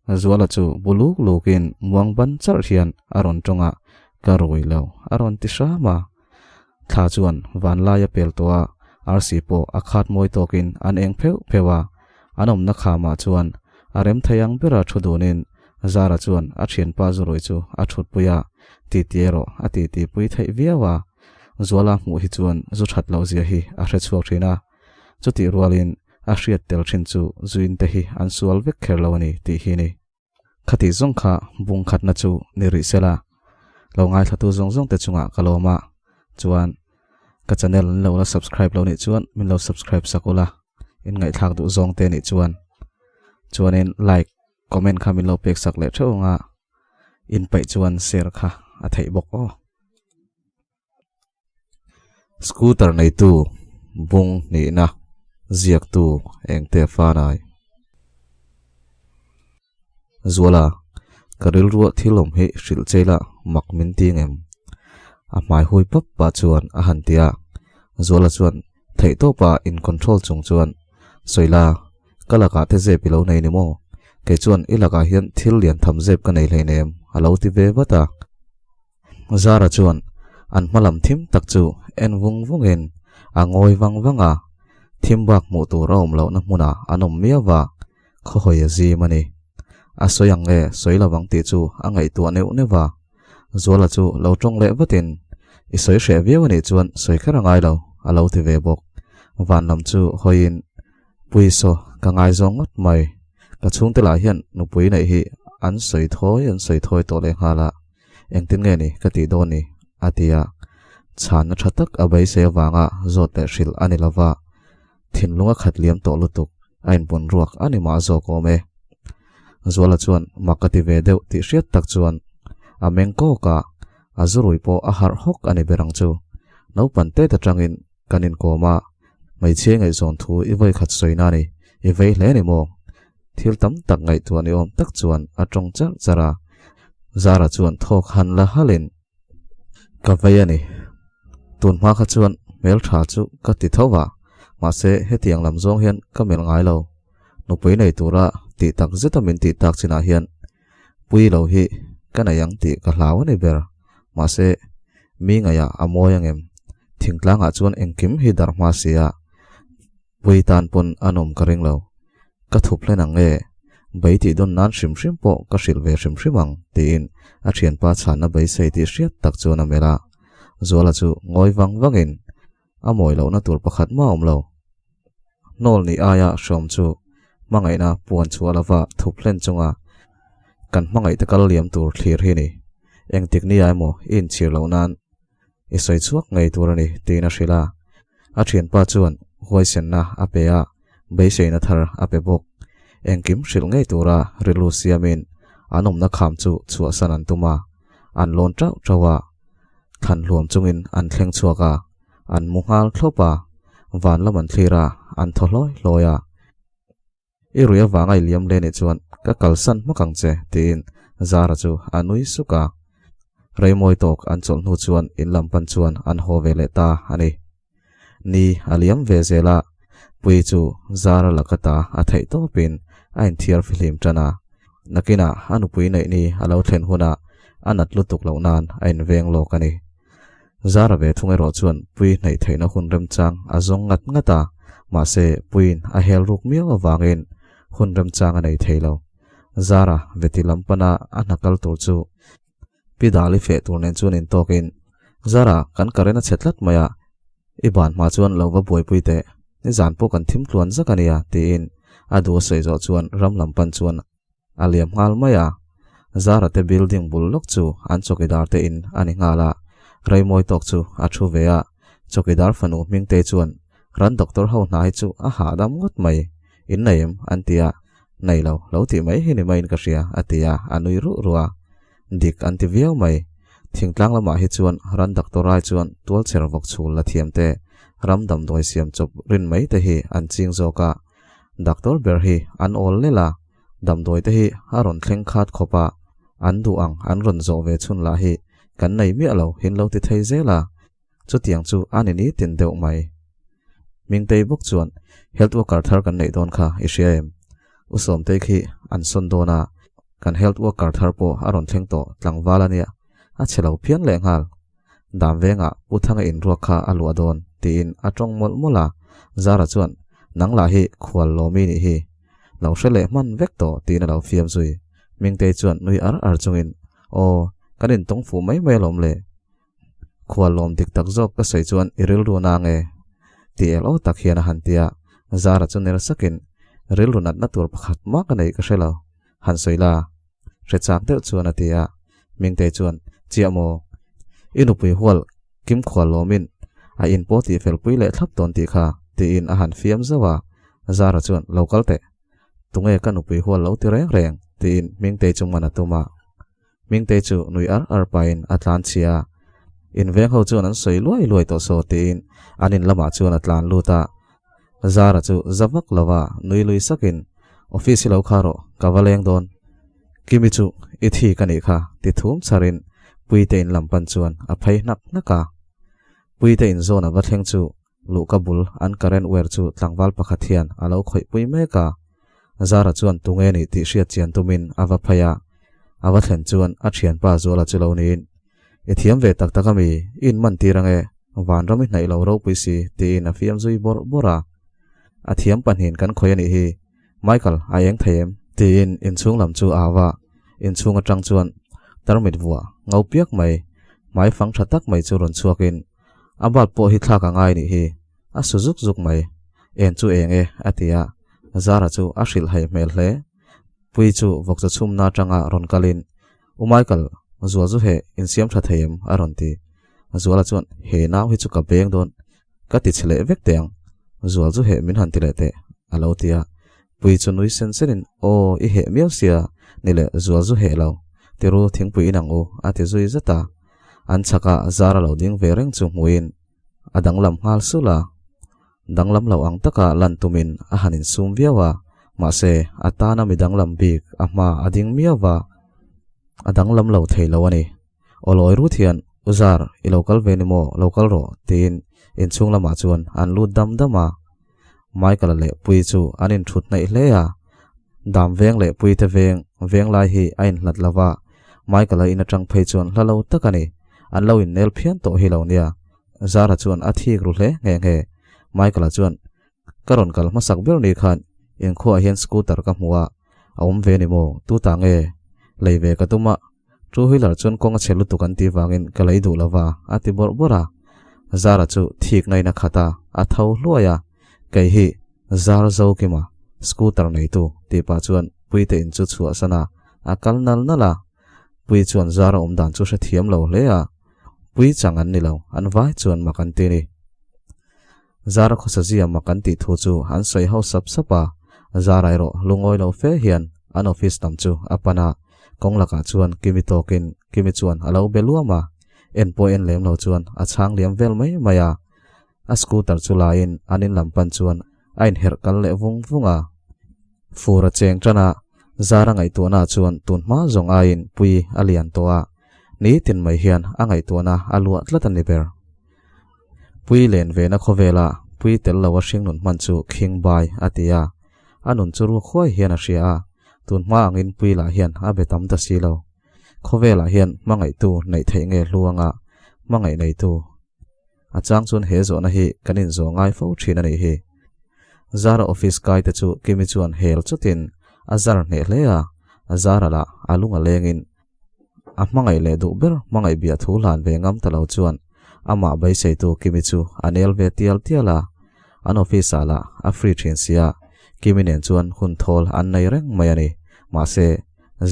Zuala chu bu luk lukin muang ban charh hian a rawn tawng a, Ka rui lo, a rawn ti hram a. Thla chuan vanlai a pel tawh a, arsi pawh a khat mawi tawkin an eng pheuh pheuh a. An awmna khamah chuan a rem thei ang bera thu dunin Zara chuan a thianpa Zurui chu a thutpui a, titi erawh a titi pui theih viau a. Zuala hmuh hi chuan zu that loh zia hi a hre chhuak thin a. Chutih rualin a hriat tel thin chu zuin te hi an sual vek kher lo a ni tih hi a ni. Khati zawng kha bung khatna chu ni rih sela, lo ngaithlatu zawng zawng te chungah ka lawm a, chuan ka channel an lo la subscribe lo nih chuan min lo subscribe sak ula, in ngaihthlak duh zawng te nih chuan chuanin like comment kha min lo pek sak leh theuh anga in paih chuan share kha a theih bawk aw. Scooter neitu bung hnihna ziaktu engte fanai. Zuala, ka rilruah thil awm hi hrilh che ila mak min ti ngem? A hmai hui pap pah chuan a han ti a. Zuala chuan theihtawpa in control chung chuan, Sawila, ka lakah te zep i lo nei ni maw? Kei chuan i lakah hian thil lian tham zep ka nei hleinem, a lo ti ve vat a. Zara chuan an hma lam thim tak chu en vung vungin a ngawi vang vang a, thim bak hmuh tur a awm lohna hmunah an awm miau va, khawhawi a zim a ni. A sawi ang nge sawi lo ang tih chu a ngaihtuah neuh neuh va, Zuala chu lo tawng leh vatin, I sawi hreh viau a nih chuan sawi kher a ngai lo, a lo ti ve bawk. Van lam chu hawiin, Puisaw, ka ngaizawng ngawt mai. Ka chhungte lah hian nupui neih hi an sawi thawi an sawi thawi tawh lehnghal a. Engtin nge ni ka tih dawn ni? a ti a. Chhanna tha tak a beisei avanga zawt leh hrilh a ni lova, thinlung a khat liam tawh lutuk a inpun ruak a ni mah zawk awm e. Zuala chuan mak a ti ve deuh tih hriat tak chuan a meng kawk a, a zurui pawh a harh hawk a ni ber ang chu. Naupang tet atangin kan inkawm a, hmeichhia ngaihzawn thu i vawi khat sawina a ni, i vei hle ni maw? Thil tam tak ngaihtuah ni awm tak chuan a tawng charh charh a, Zara chuan thawk han la halin, Ka vei a ni. Tun hma kha chuan hmeltha chu ka ti tho va, mahse hetiang lam zawng hian ka melh ngai lo. Nupui nei tura tih tak zeta min tih tak chinah hian pui lo hi ka nei ang tih ka hlau a ni ber. Mahse, mi ngaihah a mawi angem? Thingtlangah chuan engkim hi darh hma si a. Pui tan pawn a nawm ka ring lo. Ka thup hlen ang e, bei tih dawn nan hrim hrim pawh ka hrilh ve hrim hrim ang, tiin a thianpa chhanna beisei tih hriat tak chuan a melh a. Zuala chu ngawi vang vangin a mawi lohna tur pakhat mah a awm lo. Hnawl nih aia hrawm chu hmangaihna puan chhuah lova thup hlen chunga kan hmangaihte kal liam tur thlir hi ni. Engtik nia emaw i inchhir loh nan i sawi chhuak ngei tur a ni tiin a hrilh a. A thianpa chuan huaisenna a pe a, beiseina thar a pe bawk. Engkim hrilh ngei tura rilru siamin an awmna kham chu chhuahsan an tum a, an lawn tauh tauh a, thlan hluam chungin an thleng chhuak a, an mu nghal thlawp a, van lam an thlir a, an thaw hlawi hlawi a. I rui avanga i liam hle nih chuan ka kalsan hmak ang che, tiin Zara chu a nui suk a. Reimawi tawk an chawlh hnu chuan in lam pan chuan an haw ve leh ta a ni. Ni a liam ve zel a, Puii chu Zara laka ta a theih tawpin a inthiar fihlim tan a. Nakinah a nupui neih ni a lo thlen hunah a nat lutuk loh nan a inveng lawk a ni. Zara ve thung erawh chuan Puii hnaih theihna hun remchang a zawng ngat ngat a, mahse Puiin a hel ruk miau avangin hun remchang a nei thei lo. Zara veti lam pana a hna kal tur chu Pi Dali feh tur nen chuan intawkin, Zara, kan current a chhe tlat mai a, i ban hma chuan lo va buaipui teh, nizan pawh kan thim tluan zak a nia, tiin a duh a sawi zawh chuan ram lam pan chuan a liam nghal mai a. Zara te building bul lawk chu an chawkidar te in a ni nghal a, Reimawi tawk chu a thu ve a, chawkidar fanu Hmingtei chuan ran doctor ho hna hi chu a hahdam ngawt mai, in nei em? an ti a, Nei lo, lo tih mai hi ni maiin ka hria, a ti a, a nui ruh ruh a. Dik an ti viau mai. Thingtlang lamah hi chuan ran doctor ai chuan tualchher vawk chhul la thiam te, ram damdawi siam chawp rin mai te hi an ching zawk a. Doctor ber hi an awl lel a, damdawi te hi a rawn thleng khat khawp a, an duh ang an rawn zawh ve chhun lah hi kan nei miah lo hin lo ti thei zel a. Chutiang chu a ni nitin deuh mai. Mingtei bawk chuan, Health worker thar kan neih dawn kha i hria em? U Sawmtei khi an sawn dawn a, kan health worker thar pawh a rawn thleng tawh tlangval a nia, a chhe lo phian leh nghal. Dam vengah Pu Thanga inruak kha a luah dawn, tiin a tawng mawlh mawlh a. Zara chuan, Nang lah hi khual lawmi nih hi. Lo hre leh hman vek tawh, tiin a lo fiam zui. Mingtei chuan nui ar ar chungin, Aw, kan intawng fuh mai mai alawm le. Khual lawm dik tak zawk ka sawi chuan i rilru na nge? Ti el aw tak hian a han ti a, Zara chu ner sakin, Rilru natna tur pakhat mah ka neih ka hre lo, han sawi la. Hre chak deuh chuan a ti a, Mingtei chuan, Chiah maw? I nupui hual kim khual lawmin a in pawh tih fel pui leh thlap dawn tih kha, tiin a han fiam zauh a, Zara chuan, Lo kal teh. Tunge ka nupui hual lo ti reng reng? tiin Mingtei chu man a tum a. Hmingtei chu nui ar ar pahin a tlan chhia a, In veng ho chuan an sawi luai luai tawh saw tiin an in lamah chuan a tlan lut a. Zara chu za vak lova nui lui sakin, Office hi lo kha rawh, ka va leng dawn. Kimi chu i thi ka nih kha ti thum chharin Puite in lam pan chuan a phei hnak hnak a. Puite in zawn a va thleng chu Luhka bul an current wire chu tlangval pakhat hian a lo khawih pui mek a. Zara chuan tunge nih tih hriat chian tumin a va phei a. A va thlen chuan a thianpa Zuala chu lo niin, I thiam ve tak tak a mi, i inman tir ange, vanram i hnaih lo ropui si, tiin a fiam zui bawrh bawrh a. A thiam pahnihin kan khawih a nih hi, Michael, a eng thei em? Tiin inchhung lam chu a au a. Inchhung atang chuan tarmit vuah ngo piak mai, hmai fang tha tak mai chu rawn chhuakin, A bulb pawh hi thlak a ngai nih hi, a su zuk zuk mai. En chu eng e, a ti a. Zara chu a hrilh hai hmel hle. Pui chu vawkchaw chhumna atanga rawn kalin, U Michael, Zual zu heh, insiam tha thei em? a rawn ti. Zuala chuan, He nau hi chu ka beng dawn, ka ti chhe leh vek teh ang. Zual zu heh min han ti leh teh, a lo ti a. Pui chu nui sen senin, Aw, i heh miau sia, ni leh Zual zu heh lo, tiru thingpui inang u, a ti zui zat a. An chhakah zar a lo ding ve reng chu hmuin a danglam nghal sulh a. Danglam lo ang taka lan tumin a han insum viau a, mahse a tana mi danglam bik a hma a ding miau va, a danglam lo thei lo a ni. Aw lawi rut hian, U Zar, i lo kal ve ni maw, lo kal rawh, tiin inchhung lamah chuan an lut dam dam a. Michael-a leh Puii chu an inthut hnaih hle a, Dam veng leh Puii te veng veng lai hi a inhlat lo va, Michael-a in atang phei chuan hla lo tak a ni. An lo innel phian tawh hi lo nia. Zara chuan a thik ru hle nghe nghe. Michael-a chuan, Ka rawn kal hmasak ber ni khan inkhuaah hian scooter ka hmu a, a awm ve ni maw? Tu ta nge? Lei ve ka tum a. Two wheeler chuan kawng a chhe lutuk an tih vangin ka lei duh lo va, a ti bawrh bawrh a. Zara chu thikna in a khat a, a tho hluai a. Kei hi Zar Zokima, scooter neitu, tih pah chuan Puite in chu chhuahsan a, a kal nal nal a. Pui chuan Zara awm dan chu hrethiam lo hle a. Pui chang an ni lo, an vai chuan mak an ti ni. Zara khawsazia mak an tih thu chu an sawi ho sap sap a, Zara erawh lungawi lo fe hian an office lam chu a pan a, kawng lakah chuan Kimi tawkin Kimi chuan a lo be luam a, en pawh en lem lo chuan a chhang liam vel mai mai a, a scooter chu laiin an in lam pan chuan a inherh kal leh vung vung a. Fur a cheng tan a, Zara ngaihtuahna chuan tun hma zawng aiin pui a lian tawh a, nitin mai hian a ngaihtuahna a luah tlat a ni ber. Pui len vena khawvela pui tel lo a hringnun hman chu khing bai a ti a, a nun chu ruak huai hian a hria a, tun hma angin pui lah hian a be tam ta si lo. Khawvelah hian hmangaihtu neih theih nge hlu anga hmangaih neitu a chang chuan he zawhna hi kan inzawh ngai fo thin a nih hi. Zara office kai te chu Kimi chuan hel chutin a zar hneh hle a, Zara lah a lung a lengin A hmangaih leh duh ber hmangaih bia thu hlan ve ngam ta lo chuan amah beiseitu Kimi chu a nel ve tial tial a. An office ah lah a free thin sia, Kimi nen chuan hun thawl an nei reng mai a ni. Mahse,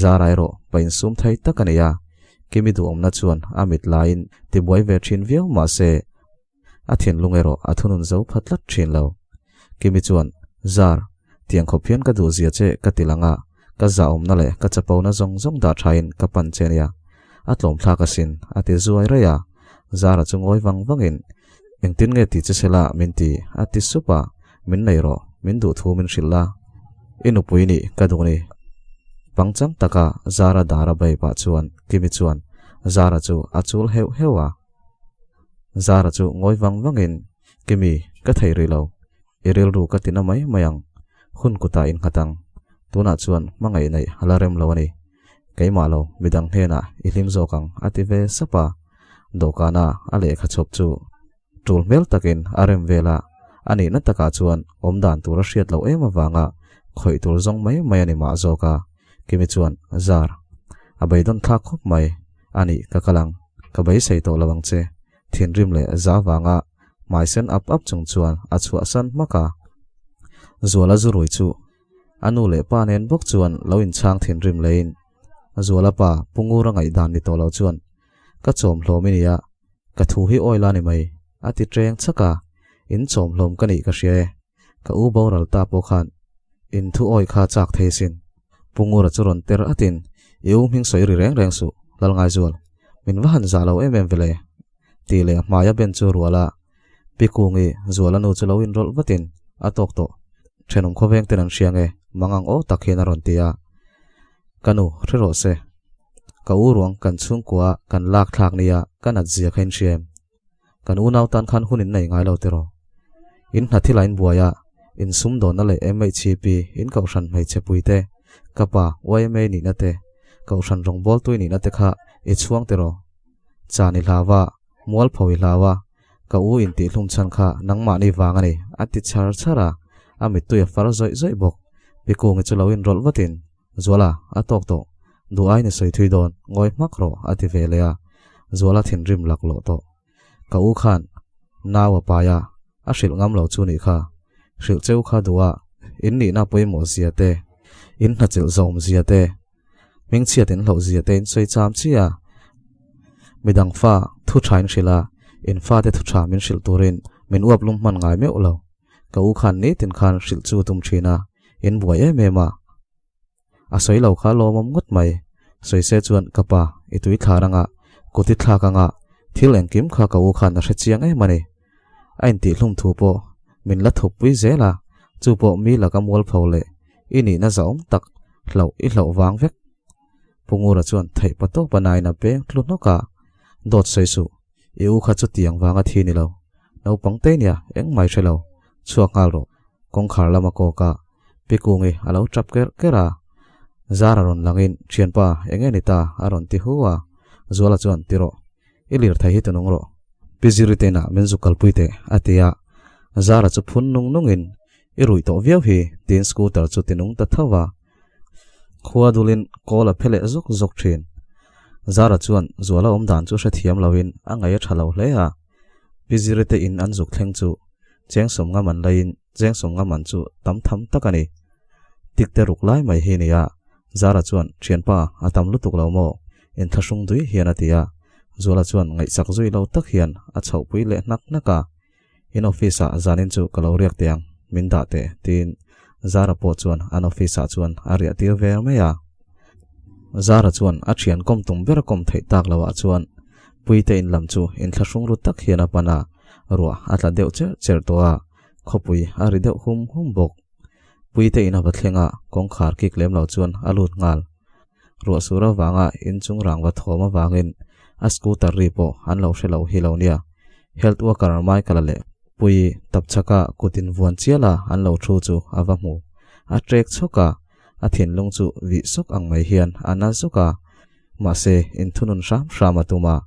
Zara erawh pa insum thei tak a ni a, Kimi duhawmna chuan a mit laiin tibuai ve thin viau mahse, A thinlung erawh a thunun zo pha tlat thin lo. Kimi chuan, Zar, tiang khawp hian ka duh zia che ka ti lang a, ka zahawmna leh ka chapona zawng zawng dah thain ka pan che nia. A tlawm thlak asin, a ti zuai raih a. Zara chu ngawi vang vangin, Engtin nge ti che sela min ti, a ti sup a, Min nei rawh, min duh thu min hrilh la, i nupui nih ka duh ni. Pangchang taka Zara dar a bei pah chuan Kimi chuan Zara chu a chul heuh heuh a. Zara chu ngawi vang vangin, Kimi, ka thei rih lo. I rilru ka ti na mai mai ang. Hun kutah innghat ang. Tunah chuan hmangaih neih a la rem lo a ni. Keimah lo, midang hnenah i hlim zawk ang, a ti ve sap a. Dawhkana a lehkha chhawp chu tul hmel takin a rem vel a, a nihna takah chuan awmdan tur a hriat loh em avanga khawih tur zawng mai mai a ni mah zawk a. Kimi chuan, Zar, a beidawn thlak khawp mai. A nih, ka kal ang. Ka beisei tawh lo ang che. Thinrim leh za vanga hmai sen ap ap chung chuan a chhuahsan hmak a. Zuala zurui chu a nu leh pa nen bawk chuan lo inchhang thinrim leiin Zuala pa Pu Ngura ngaihdan ni tawh lo chuan, Ka chawm hlawm i nia, ka thu hi awi la ni mai, a ti ṭeng chak a. In chawm hlawm ka nih ka hria e. Ka u boral ta pawh khan in thu awi kha chak thei sin. Pu Ngura chu rawn ter atin, I u hming sawi ri reng reng suh, Lalngaizual. Min va han zah lo em em vele. Tih leh hmaia ben chu rual a, Pi Kungi, Zuala nu chu lo inrawlh vatin a tawk tawh. Thenawm khawveng ten an hria nge, mangang aw tak hian a rawn ti a. Ka nu, hre rawh se. Ka u ruang kan chhungkua kan lak thlak nia ka nat zia kha in hria em? Kan unau tan khan hun in nei ngai lo tiraw? In hna thil a in buai a, in sumdawnna leh MHCP, in kohhran hmeichhe pui te, ka pa YMA nihna te, kohhran rawngbawltui nihna te kha i chhuang tiraw? Chan i hlau a, mualpho i hlau a, ka u in tihhlum chhan kha nangmahni vang a ni, a ti chhar chhar a, a mittui a far zawih zawih bawk. Pi Kungi chu lo inrawlh vatin, Zuala, a tawk tawh. Duh aiin i sawi thui dawn, ngawi hmak rawh, a ti ve leh a. Zuala thinrim lak lawh tawh. Ka u khan nau a pai a, a hrilh ngam lo chu nih kha. Hrilh cheu kha duh a, in nihna pawimawh zia te, in hnachilh zawm zia te, hmingchhiat in hlauh zia te in sawi cham chi a. Midang fa thu tha in hrilh a, in fate thu tha min hrilh turin min uap lum hman ngai meuh lo. Ka u khan nitin khan hrilh chu tum thin a, in buai em em a. A sawi lo kha lawmawm ngawt mai. Sawi se chuan ka pa, i tui thlar anga, kut i thlak anga, thil engkim kha ka u khan a hre chiang em a ni. A intihhlum thu pawh min la thup pui zel a, chu pawh mi laka mualpho leh i nihna zahawm tak hlauh i hlauh vang vek. Pu Ngura chuan theih pa tawp a nain a peng tlu hnawk a, Dawt sawi suh, i u kha chutiang vanga thi ni lo. Naupang te nia, engmai hre lo, chhuak nghal rawh. Kawngkhar lama kawk a, Pi Kungi a lo tap kerh kerh a. Zara rawn langin, Thianpa, eng nge ni ta? a rawn ti hu a. Zuala chuan, Ti rawh, i lirthei hi tunung rawh. Pi Ziri te inah min zuk kalpui teh, a ti a. Zara chu phun nung nungin, I ruih tawh viau hi, tiin scooter chu tinung ta tho va. Khua dulin kawl a phe leh zuk zuk thin. Zara chuan Zuala awm dan chu hrethiam loin a ngaih a tha lo hle a. Pi Ziri te in an zuk thleng chu cheng sawmnga man laiin cheng sawmnga man chu tam tham tak a ni. Tik te ruk lai mai hi nia. Zara chuan, Thianpa, a tam lutuk lo maw? Inthlahrung dui hian a ti a. Zuala chuan ngaihsak zui lo tak hian a chhohpui leh hnak hnak a. In office ah zanin chu ka lo riak teh ang, min dah teh, tiin Zara pawh chuan an office ah chuan a riah tir ve mai a. Zara chuan a thian kawm tum ber a kawm theih tak lo ah chuan Puite in lam chu inthlahrung ru tak hian a pan a, ruah a tla deuh cher cher tawh a, khawpui a ri deuh hum hum bawk. Puite in a va thleng a, kawngkhar kik lem lo chuan a lut nghal. Ruah sur avanga inchung rangva thawm avangin a scooter ri pawh an lo hre lo hi lo nia. Health worker Michael-a leh Puii tapchhaka kut invuan chiala an lo thu chu a va hmu. A trek chhawk a, a thinlung chu vih sawk ang mai hian a na zuk a. Mahse, inthunun hram hram a tum a.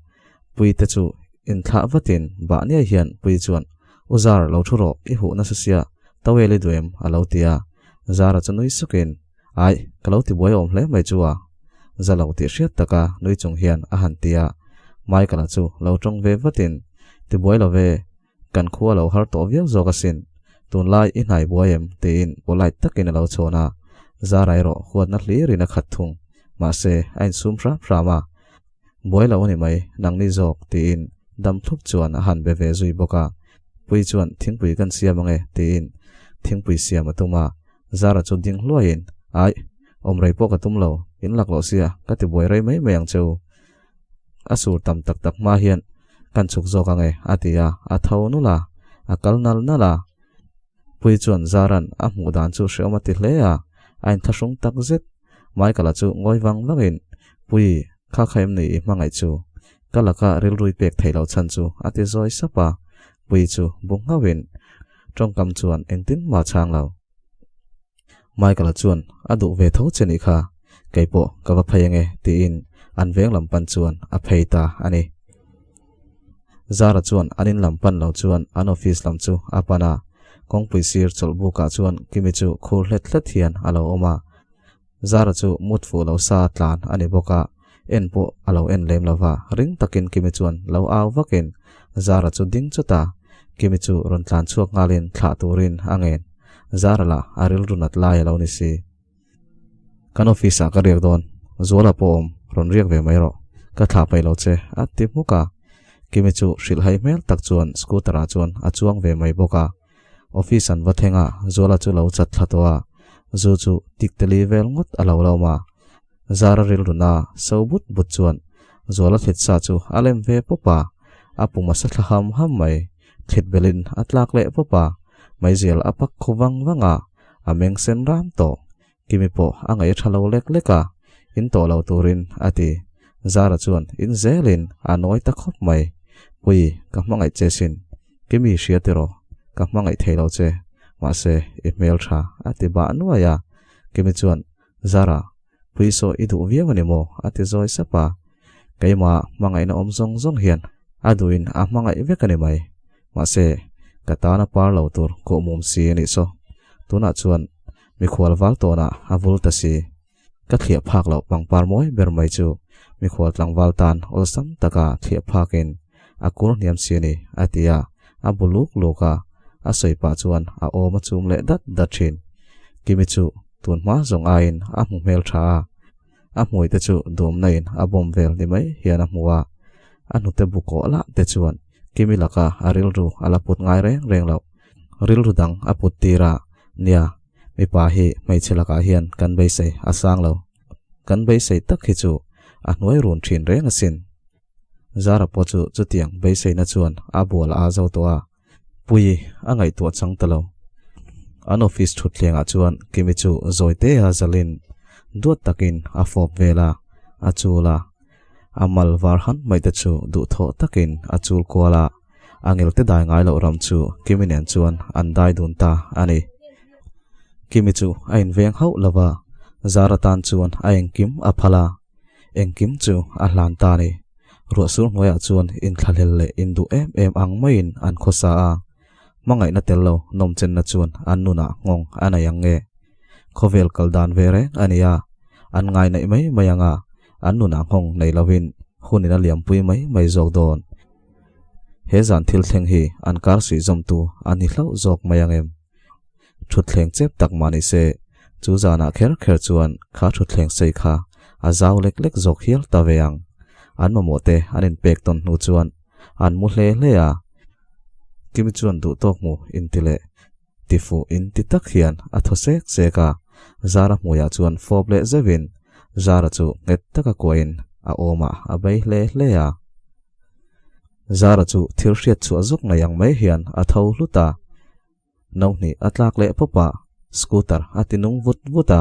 Puii te chu inthlah vatin bah niai hian Puii chuan, U Zar, lo thu rawh, i huh nasa sia, towel i duh em? a lo ti a. Zara chu nui sukin, Aih, ka lo ti buai awm hle mai chu a. Za lo tih hriat taka nui chung hian a han ti a. Michael-a chu lo tawng ve vatin, Ti buai lo ve, kan khua lo har tawh viau zawk asin. Tunlai i hnai buai em? tiin polite takin a lo chhawn a. Zara erawh huatna hlirin a khat thung. Mahse, a insum hram hram a. Buai lo a ni mai, nangni zawk, tiin dam thlup chuan a han be ve zui bawk a. Pui chuan thingpui kan siam ange, tiin thingpui siam a tum a. Zara chu ding hluaiin, Aih, awm rei pawh ka tum lo, in lak loh sia, ka ti buai rei mai mai ang che u. A sur tam tak tak hma hian kan chhuk zawk ange, a ti a, a tho nulh a, a kal nal nal a. Pui chuan Zara'n a hmuh dan chu hreawm a ti hle a, a inthlahrung tak zet. Michael-a chu ngawi vang vangin, Pui, kha kha em ni i hmangaih chu? Ka laka rilrui pek theih loh chhan chu, a ti zawi sap a. Pui chu bu nghauhin, Tawngkam chuan engtin mah chhang lo. Michael-a chuan a duh ve tho che nih kha, kei pawh ka va phei ange tiin an veng lam pan chuan a phei ta a ni. Zara chuan an in lam pan lo chuan an office lam chu a pan a, kawngpui sir chawlhbukah chuan Kimi chu khur hlet hlet hian a lo awm a. Zara chu mut fuh lo sa tlan a ni bawk a, en pawh a lo en lem lo va, ring takin Kimi chuan lo au vakin Zara chu ding chawt a, Kimi chu rawn tlan chhuak nghalin thlah turin a ngen. Zara lah a rilru nat lai a lo ni si. Kan office ah ka riak dawn, Zuala pawh awm, rawn riak ve mai rawh, ka thlah paih lo che, a ti hmuk a. Kimi chu hrilhhai hmel tak chuan scooter ah chuan a chuang ve mai bawk a. Office an va thleng a, Zuala chu lo chat thla tawh a, zu chu tik teli vel ngawt a lo lawm a. Zara rilruna so but but chuan Zuala thlit sa chu a lem ve pawp a, a pum a sa thla ham ham mai. Thlit belin a tlak leh pawp a, meizial a pak khu vang vang a, a meng sen ram tawh. Kimi pawh a ngaih tha lo lek lek a, in tawh lo turin a ti. Zara chuan in zelin a nawi ta khawp mai. Pui, ka hmangaih che sin. Kimi hria tiraw, ka hmangaih thei lo che. Mahse, i hmel tha a ti bah nuai a. Kimi chuan, Zara, pui saw i duh viau a ni maw? a ti zawi sap a. Keimah hmangaihna awm zawng zawng hian a duhin a hmangaih vek a ni mai. Mahse, ka tana par lo tur kawhmum si a nih saw. Tunah chuan Mikhual val tawnah a vul ta si. Ka thliah phak loh pangpar mawi ber mai chu mikhual tlangval tan awlsam taka thliah phakin a kur hniam si a ni, a ti a, a bu luk luk a, a sawi pah chuan a awm a chum leh dat dat thin. Kimi chu tun hma zawng aiin a hmu hmel tha a, a hmui te chu duamna in a bawm vel ni mai hian a hmu a, a hnute bu kawh lah te chuan Kimi laka a rilru a la put ngai reng reng loh. Rilru dang a put tir a, nia, mipa hi hmeichhe lakah hian kan beisei a sang lo. Kan beisei tak hi chu a hnuai run thin reng asin. Zara pawh chu chutiang beiseina chuan a bual a zo tawh a, Puii a ngaihtuah chang ta lo. An office thutthlengah chuan Kimi chu zawite a zalin duat takin a fawp vel a, a chul a. A mal var han mai te chu duhthawh takin a chul kual a. A ngelte dai ngai loh ram chu Kimi nen chuan an dai dun ta a ni. Kimi chu a inveng hauh lo va, Zara tan chuan a engkim a phal a, engkim chu a hlan ta a ni. Ruahsur hnuaiah chuan inthlahlel leh induh em em ang maiin an khawsa a, hmangaihna tel lo nawmchenna chuan an nunah nghawng a nei ang nge. Khawvel kal dan ve reng a ni a, an ngainaih mai mai ang a. an nunah nghawng nei lovin hunin a liampui mai mai zawk dawn. He zan thil thleng hi an kar suih zawmtu a ni hlauh zawk mai ang em? Thutthleng chep tak mah ni se, chu zanah kher kher chuan kha thutthleng sei kha a zau lek lek zawk hial ta ve ang. An mamawh te an inpek tawn hnu chuan an mu hle hle a. Kimi chuan duh tawk mu inti leh tifuh inti tak hian a thaw sek sek a, Zara hmuiah chuan fawp leh zeuhin Zara chu nghet taka kuahin a awmah a bei hle hle a. Zara chu thil hriat chhuah zawk nei ang mai hian a tho hlut a. No hnih a tlak leh pawp a, scooter a ti nung vut vut a,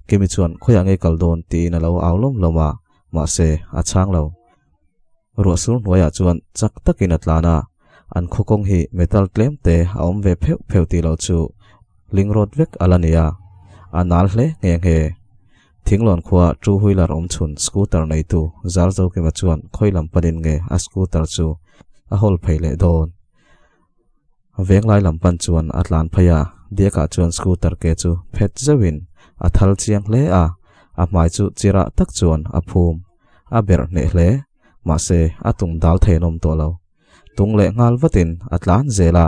Kimi chuan khawiah nge kal dawn tiin a lo au lawm lawm a, mahse a chhang lo. Ruah sur hnuaiah chuan chak takin a tlan a, an khaw kawng hi metal tlem te a awm ve pheuh pheuh tih loh chu ling rawt vek a la ni a, a nal hle nghe nghe. Thinglawn khua two wheeler awm chhun scooter neitu Zarzokima chuan khawi lam panin nge a scooter chu a hawl phei leh dawn. Venglai lam pan chuan a tlan phei a, Diakah chuan scooter ke chu phet zeuhin a thal chiang hle a, a hmai chu chirah tak chuan a phum a berh hneh hle, mahse a tung dal thei an awm tawh lo. Tung leh nghal vatin a tlan zel a,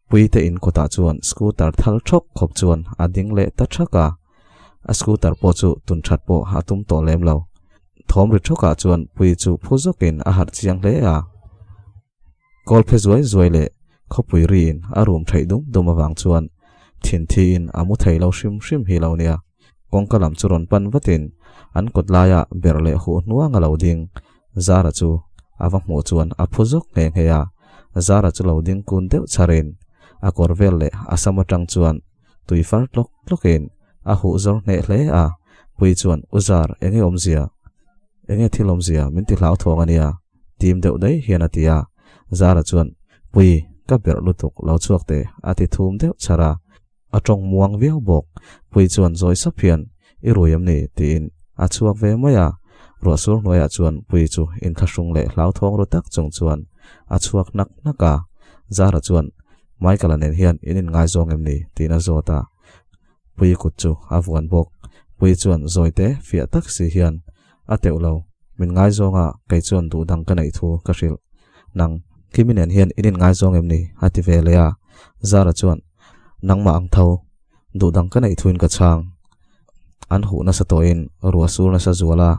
Puite in kawtah chuan scooter thal thawk khawp chuan a ding leh ta thak a, a scooter pawh chu tun that pawh a tum tawh lem lo. Thawm ri thawkah chuan Pui chu phu zawkin a harh chiang hle a. Kawl phe zuai zuai leh khawpui riin a rum theih dum dum avang chuan thin thiin a mu thei lo hrim hrim hi lo nia. Kawngka lam chu rawn pan vatin an kawt laia berh leh huh hnuang a lo ding. Zara chu a va hmuh chuan a phu zawk nghe nghe a, Zara chu lo ding kun deuh chharin a kawr vel leh a sam atang chuan tui far tlawk tlawkin a huh zawr hneh hle a. Pui chuan, U Zar, enge awmzia? Enge thil awmzia min ti hlauthawng a nia, tim deuh daih hian a ti a. Zara chuan, Pui, ka berh lutuk, lo chhuak teh, a ti thum deuh chhar a. A tawng muang viau bawk. Pui chuan zawi sap hian, I rui em ni? tiin a chhuak ve mai a. Ruah sur hnuaiah chuan Pui chu inthlahrung leh hlauthawng ru tak chung chuan a chhuak hnak hnak a. Zara chuan, Michael-a nen hian in inngaizawng em ni? tiin a zawt a. Pui kut chu a vuan bawk. Pui chuan zawite fiah tak si hian a teuh lo, min ngaizawng a, kei chuan duh dang ka neih thu ka hrilh. Nang, Kimi nen hian in inngaizawng em ni? a ti ve leh a. Zara chuan, Nangmah ang tho, duh dang ka neih thuin ka chhang. An huh nasa tawhin ruah sur nasa zual a,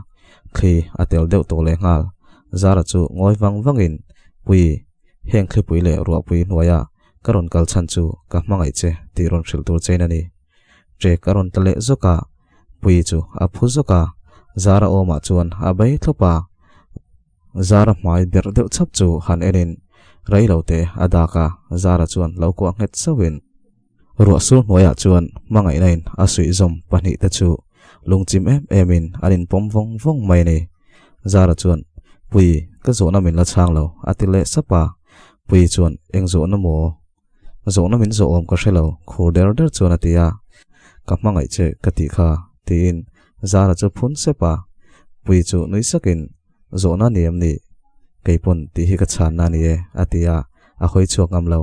thli a tel deuh tawh leh nghal. Zara chu ngawi vang vangin, Pui, heng thlipui leh ruahpui hnuaia Ka rawn kal chhan chu ka hmangaih che tih rawn hrilh tur chein a ni. Trek a rawn tla leh zawk a, Puii chu a phu zawk a, Zara awmah chuan a bei thlawp a. Zara hmai berh deuh chhap chu han enin rei lo te a dak a, Zara chuan lo kuah nghet sauhin ruah sur hnuaiah chuan hmangaihna in a suihzawm pahnihte chu lungchim em emin an inpawm vawng vawng mai a ni. Zara chuan, Puii, ka zawhna min la chhang lo, a ti leh sap a. Puii chuan, Eng zawhna maw? Zawhna min zawh awm ka hre lo, khur der der chuan a ti a. Ka hmangaih che ka tih kha, tiin Zara chu phun sep a. Puii chu nui sakin, Zawhna ni em ni? Kei pawn tih hi ka chhanna a ni e, a ti a, a hawi chhuak ngam lo.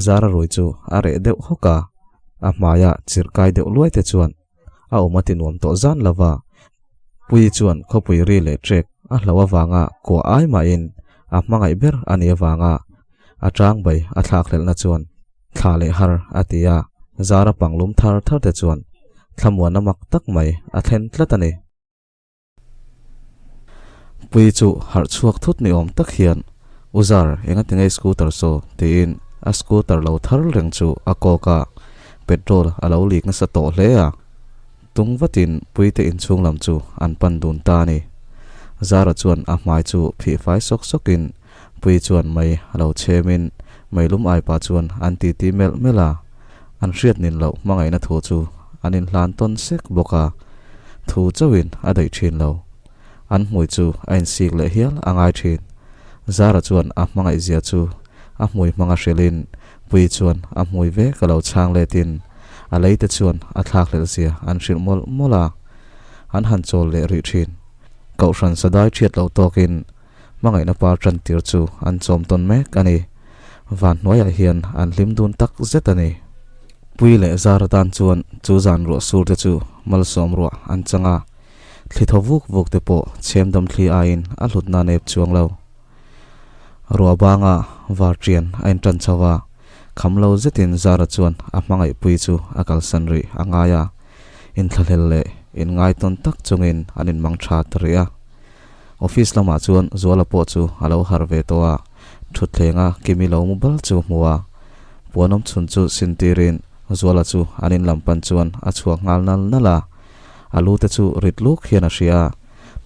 Zara rui chu a reh deuh hawk a, a hmaia chirh kai deuh luai te chuan a awm a ti nuam tawh zan lo va. Puii chuan khawpui ri leh trek a hloh avanga kuah ai mahin a hmangaih ber a nih avanga a tang bai a thlakhlelhna chuan thla leh har a ti a, Zara panglum thar thar te chuan thlamuanna mak tak mai a thlen tlat a ni. Pui chu harh chhuak thut ni awm tak hian, U Zar, enga ti ngei scooter saw? tiin a scooter lo thar reng chu a kawk a, petrol a lo lik nasa tawh hle a. Tung vatin Puite inchhung lam chu an pan dun ta a ni. Zara chuan a hmai chu phih fai sawk sawkin Pui chuan mei a lo chhemin meilum ai pah chuan an titi melh melh a, an hriat nin loh hmangaihna thu chu an inhlan tawn sek bawk a, thu chauhin a daih thin lo. An hmui chu a insik leh hial a ngai thin. Zara chuan a hmangaih zia chu a hmui hmanga hrilhin Pui chuan a hmui vek a lo chhang letin a leite chuan a thlakhlelh zia an hrilh mawlh mawlh a, an han chawl leh rih thin. Kohhran sadai thiat lo tawkin Hmangaihna par tan tir chu an chawm tawn mek a ni. Van hnuaiah hian an hlim dun tak zet a ni. Pui leh zar atan chuan chu zan ruah sur te chu malsawm ruah an chang a. Thli thaw vuk vuk te pawh chhem dam thli aiin a hlutna nep chuang lo. Ruah banga var ṭian a inṭan chho a, kham lo zetin Zara chuan a hmangaihpui chu a kalsan rih a ngai a, inthlahlel leh inngaitawn tak chungin an inmang ṭha ta rih a. Office lamah chuan Zuala pawh chu a lo harh ve tawh a, ṭhutthlenga Kimi lo mu bal chu hmu a, puan awm chhun chu sin tirin Zuala chu an in lam pan chuan a chhuak nghal nal nal a, a lu te chu rit luk hian a hria a,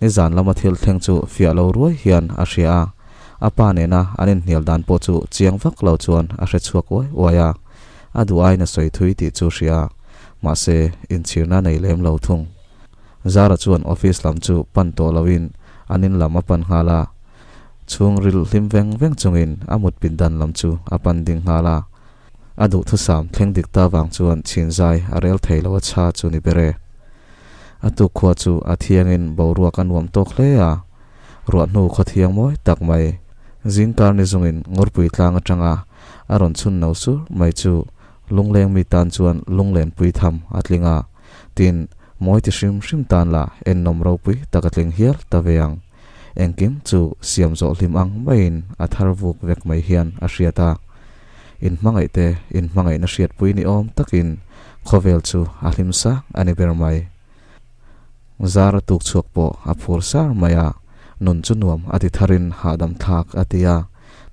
nizan lama thil thleng chu fiah lo ruai hian a hria a, a pa nena an inhnial dan pawh chu chiang vak lo chuan a hre chhuak uai uai a, a duh aiin a sawi thui tih chu hria a, mahse inchhirna nei lem lo thung. Zara chuan office lam chu pan tawh loin an in lam a pan nghal a, chhungril hlim veng veng chungin a mut pindan lam chu a pan ding nghal a. A duhthusam thleng dik ta vang chuan chhinzai a rel thei lo a chha chu ni ber e. A tukkhua chu a thiangin boruak a nuam tawk hle a, ruah hnu khaw thiang mawi tak mai zingkar ni zungin Ngurpui tlang atanga a rawn chhun no sur mai chu lungleng mi tan chuan lunglen pui tham a tling a, tin, mawi ti hrim hrim tan lah ennawm ropui tak a tling hial ta ve ang. Engkim chu siam zawh hlim ang maiin a thar vuk vek mai hian a hriat a. Inhmangaih te inhmangaihna hriatpui ni awm takin khawvel chu a hlim sang a ni ber mai. Zara tuk chhuak pawh a phur sar mai a, nun chu nuam a ti tharin hahdam thlak a ti a,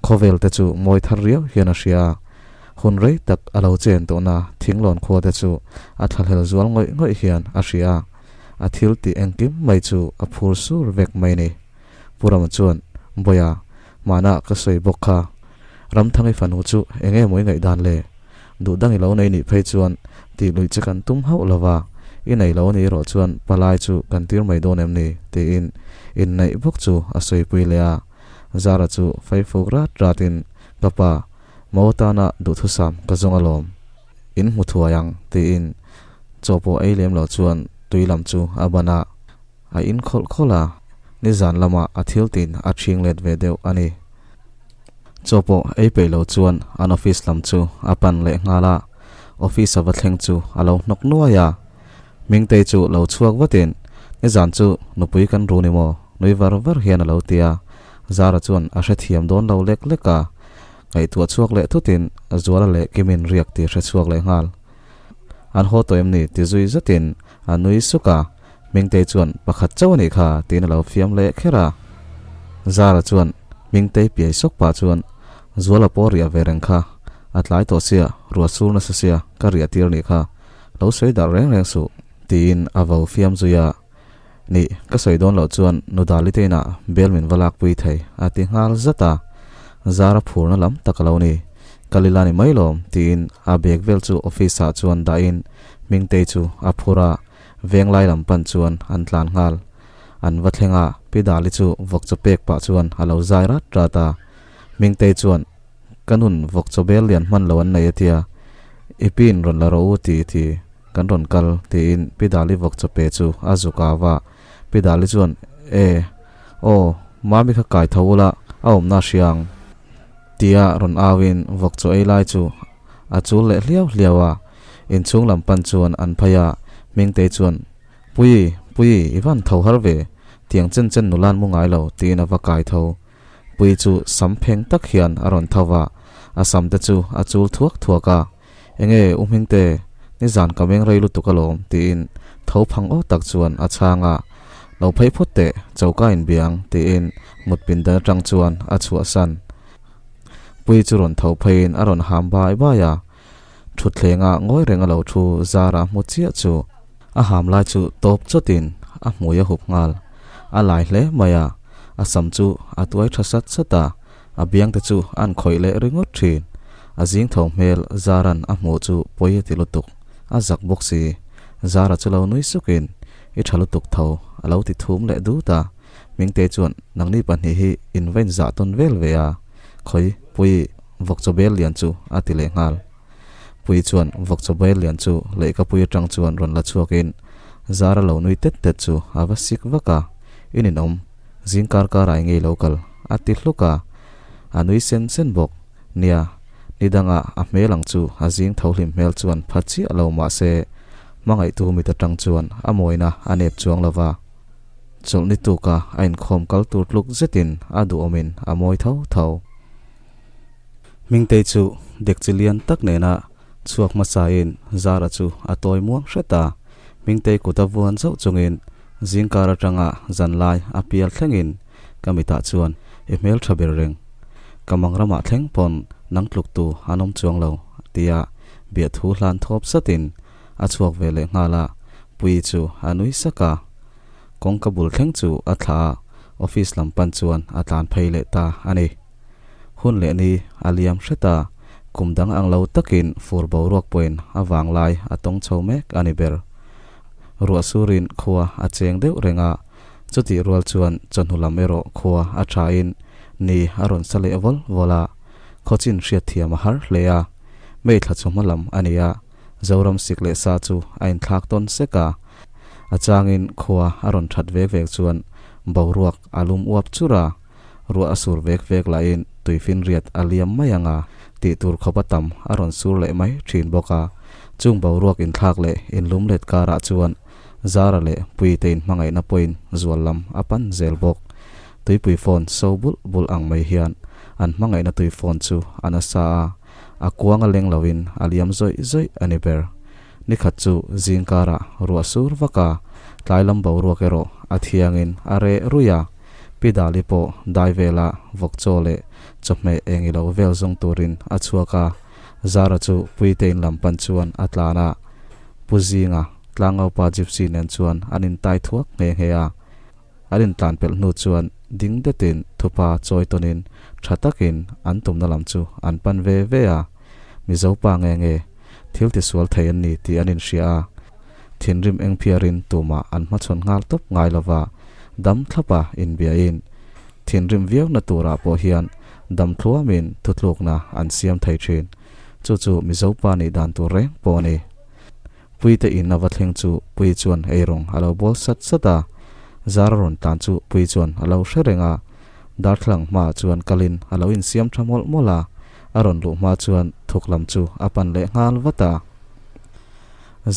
khawvel te chu mawi thar riau hian a hria a. Hun rei tak a lo chen tawhna thinglawn khua te chu a thlahlel zual ngawih ngawih hian a hria a, a thil tih engkim mai chu a phur sur vek mai ni. Pu Rama chuan, Bawia, Mahna ka sawi bawk kha. Ramthangi fanu chu eng emaw i ngaihdan le? Duh dang i lo nei nih phei chuan tih luih che kan tum hauh lo va, i nei lo anih erawh chuan palai chu kan tir mai dawn em ni? tiin inneih bawk chu a sawipui leh a. Zara chu faifuk rat ratin, Ka pa, mo atana duhthusam ka zawng alawm. In hmu thuai ang, tiin chaw pawh ei lem lo chuan tui lam chu a ban a. A in khawlh khawlh a, nizan lamah a thil tin a ṭhing let ve deuh a ni. Chaw pawh ei peih lo chuan an office lam chu a pan leh nghal a, office a va thleng chu a lo hnawk nuai a. Hmingtei chu lo chhuak vatin, Nizan chu nupui kan ru ni maw? nui var var hian a lo ti a, Zara chuan a hrethiam dawn lo lek lek a, ngaihtuah chhuak leh thutin Zuala leh Kimin riak tih hre chhuak leh nghal. An haw tawh em ni? ti zui zatin a nui suk a, Hmingtei chuan, Pakhat chauh a nih kha, tiin a lo fiam leh kher a. Zara chuan Hmingtei piai sawk pah chuan, Zuala pawh riah ve reng kha, a tlai tawh sia, ruah sur nasa sia, ka riah tir nih kha, lo sawi darh reng reng suh, tiin a vo fiam zui a. Nih, ka sawi dawn loh chuan Nudali te inah bel min va lakpui thei, a ti nghal zat a. Zara phurna lam tak a lo ni. Kal ila ni mai lawm, tiin a bag vel chu office ah chuan dahin Hmingtei chu a phur a. Venglai lam pan chuan an tlan nghal. An va thleng a, Pi Dali chu vawk chaw pek pah chuan a lo zai rat rat a. Hmingtei chuan, Ka nun vawk chaw bel lian hman lo an nei a tia, i piin rawn la rawh u ti ti kan rawn kal tiin Pi Dali vawk chaw pe chu a zuk au a. Pi Dali chuan, E, aw, Mami kha kai tho ula, a awmna a hria ang tia rawn auin vawk chaw ei lai chu A chul leh hliau hliau a, inchhung lam pan chuan an phei a, Hmingtei chuan, Pui, Pui, i van tho har ve, tiang chen chen nula an mu ngai lo, tiin a va kai tho. Pui chu sam pheng tak hian a rawn tho va, a sam te chu a chul thuak thuak a, Enge u Hmingte, nizan ka meng rei lutuk alawm, tiin tho phang aw tak chuan a chhang a, Lo phei phawt teh, choka inbiang, tiin mut pindan atang chuan a chhuahsan. Pui chu rawn tho pheiin a rawn ham bai bai a, thutthlengah ngawi reng a lo thu Zara hmu chiah chu a ham lai chu tawp chawtin a hmui a hup nghal. A lai hle mai a, a sam chu a tuai tha sat sat a, a biang te chu an khawih leh ringawt thin. A zing tho hmel Zaran a hmuh chu pawi a ti lutuk, a zak bawk si. Zara chu lo nui sukin, I tha lutuk tho, a lo ti thum leh dut a. Hmingte chuan, Nangni pahnih hi in va inzah tawn vel ve a, khawi Pui vawk chaw bel lian chu a ti leh nghal. Pui chuan vawk chaw bel lian chu lehkapui atang chuan rawn la chhuakin Zara lo nui tet tet chu a va sik vak a, In inawm, zing kar karah i ngei lo kal a ti hluk a, a nui sen sen bawk. Nia, ni danga a hmel ang chu a zing tho hlim hmel chuan pha chiah lo mahse hmangaihtu mit atang chuan a mawina a nep chuang lo va. Chawlhni tuka a inkhawm kal tur tluk zetin a duhawmin a mawi tho tho. Hmingtei chu dekchi lian tak nena chhuak hmasain Zara chu a tawi muang hret a, Hmingtei kut a vuan zauh chungin zingkar atanga zanlai a pial thlengin ka mitah chuan i hmel tha ber reng. Ka mang ramah thleng pawn nang tluktu an awm chuang lo tia biahthu hlan thawp satin a chhuak ve leh nghal a, Puii chu a nui sak a. Kawngka bul thleng chu a thlah a, office lam pan chuan a tlan phei leh ta a ni. Hun leh ni a liam hret a, kum dang ang lo takin fur boruak pawhin a vanglai a tawng chho mek a ni ber. Ruah surin khua a cheng deuh reng a, chutih rual chuan chawhnu lam erawh khua a thain ni a rawn sa leh vawl vawl a, khawchin hriatthiam a har hle a. May thla chawhma lam a ni a, Zoram sik leh sa chu a inthlak tawn sek a, a changin khua a rawn that vek vek chuan boruak a lum uap chur a, ruah a sur vek vek lahin tuifinriat a liam mai ang a, tih tur khawp a tam a rawn sur leh mai thin bawk a. Chung boruak inthlak leh inlum let karah chuan Zara leh Puite inhmangaihna pawhin zual lam a pan zel bawk. Tuipui phone so bulh bulh ang mai hian an hmangaihna tui phone chu a nasa a, a kuang a leng loin a liam zawih zawih a ni ber. Nikhat chu zing karah ruah sur vak a, tlai lam boruak erawh a thiangin a reh ruih a. Pi Dali pawh dai vela vawk chaw leh chawhmeh eng ilo vel zawng turin a chhuak a, Zara chu Puitein lam pan chuan a tlan a. Pu Zinga, Tlangaupa Gypsy nen chuan an intai thuak nghe nghe a. An intlan pelh hnu chuan ding detin thupa chawi tawnin tha takin an tumna lam chu an pan ve ve a. Mizo pa nge nge thil tisual thei an ni tih an inhria a, thinrim eng phiarin tumah an hmachhawn nghal tawp ngai lova dam thlapa inbiain thinrim viauna turah pawh hian dam thluamin thutlukna an siam thei thin. Chu chu Mizo pa nih dan tur reng pawh a ni. Puite in a va thleng chu Pui chuan eirawng a lo bawl sat sat a, Zara rawn tlan chu Pui chuan a lo hre reng a, darthlalang hmaah chuan kalin a lo insiam tha mawlh mawlh a, a rawn luh hma chuan thuk lam chu a pan leh nghal vat a.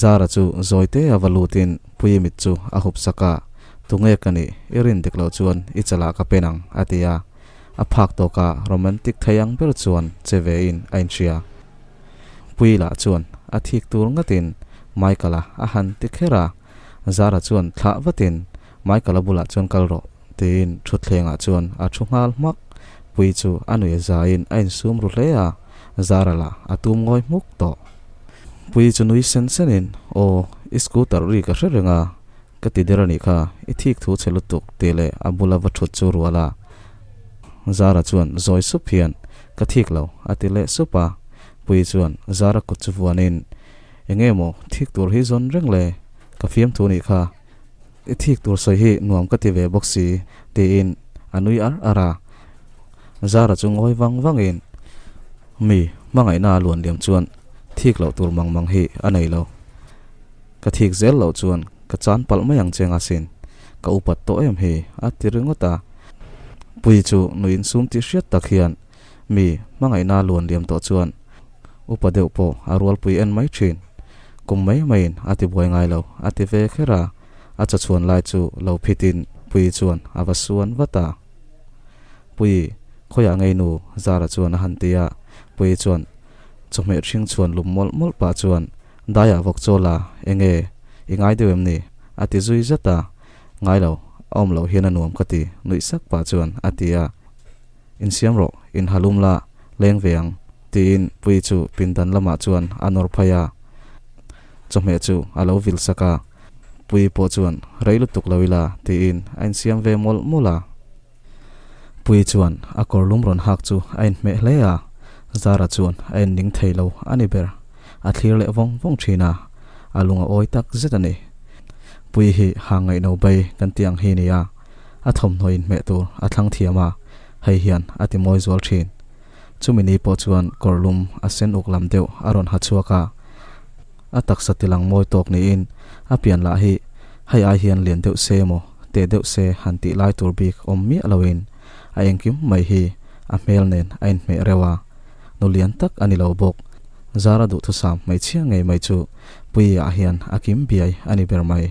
Zara chu zawite a va lutin Pui mit chu a hup sak a, Tunge ka nih, i rin dik loh chuan i chalah ka pen ang, a ti a, a phak tawka romantic thei ang ber chuan che vein a inhria. Pui lah chuan a thik tur ngatin Michael-a a han ti kher a, Zara chuan thlah vatin Michael-a bulah chuan kal rawh tiin thutthlengah chuan a thu nghal hmak. Pui chu a nui zaiin a insum ru hle a, Zara lah a tum ngawi hmuk tawh. Pui chu nui sen senin, Aw, i scooter ri ka hre reng a, ka ti der a nih kha, i thik thu chhe lutuk tih leh a bula va thut chu rual a. Zara chuan zawi sup hian, Ka thik lo, a ti leh sup a. Puii chuan Zara kut chu vuanin, Enge maw thik tur hi zawn reng le? Ka fiamthu nih kha. I thik tur sawi hi nuam ka ti ve bawk si, tiin a nui ar ar a. Zara chu ngawi vang vangin, Mi, hmangaihna a luan liam chuan thik loh tur mang mang hi a nei lo. Ka thik zel loh chuan ka chan palh mai ang che ngasin, ka upat tawh em hi, a ti ringawt a. Pui chu nuin sum tih hriat tak hian mi hmangaihna luan liam tawh chuan upa deuh pawh a rualpui en mai thin. Kum mai maiin a ti buai ngai lo, a ti ve kher a. A chawchhuan lai chu lo phitin Pui chuan a va suan vat a. Pui, khawiah ngei nu? Zara chuan a han ti a. Pui chuan chawhmeh hring chhuan lum mawlh mawlh pah chuan Daiah vawk chaw la, enge i ngai deuh em ni? a ti zui zat a, Ngai lo, a awm loh hian a nuam ka ti, nuih sak pah chuan a ti a. Insiam rawh, inhalum la, leng ve ang, tiin Puii chu pindan lamah chuan a nawr phai a. Chawhmeh chu a lo vil sak a, Puii pawh chuan rei lutuk lo ila tiin a insiam ve mawlh mawlh a. Puii chuan a kawrlum rawn hak chu a inhmeh hle a, Zara chuan a en ning thei lo a ni ber. A thlir leh vawng vawng thin a, a lung a awi tak zet a ni. Puii hi hang ngaihno bai kan tih ang hi a ni a, a thawmhnaw inhmeh tur a thlang thiam a, hei hian a ti mawi zual thin. Chumi ni pawh chuan kawrlum a sen uk lam deuh a rawn ha chhuak a, a taksa tilang mawi tawk niin a pian lah hi hei ai hian lian deuh se emaw teh deuh se han tih lai tur bik awm miah loin a engkim mai hi a hmel nen a inhmeh reuh a, nu lian tak a ni lo bawk. Zara duhthusam hmeichhia ngei mai chu Puia hian a kim biai a ni ber mai.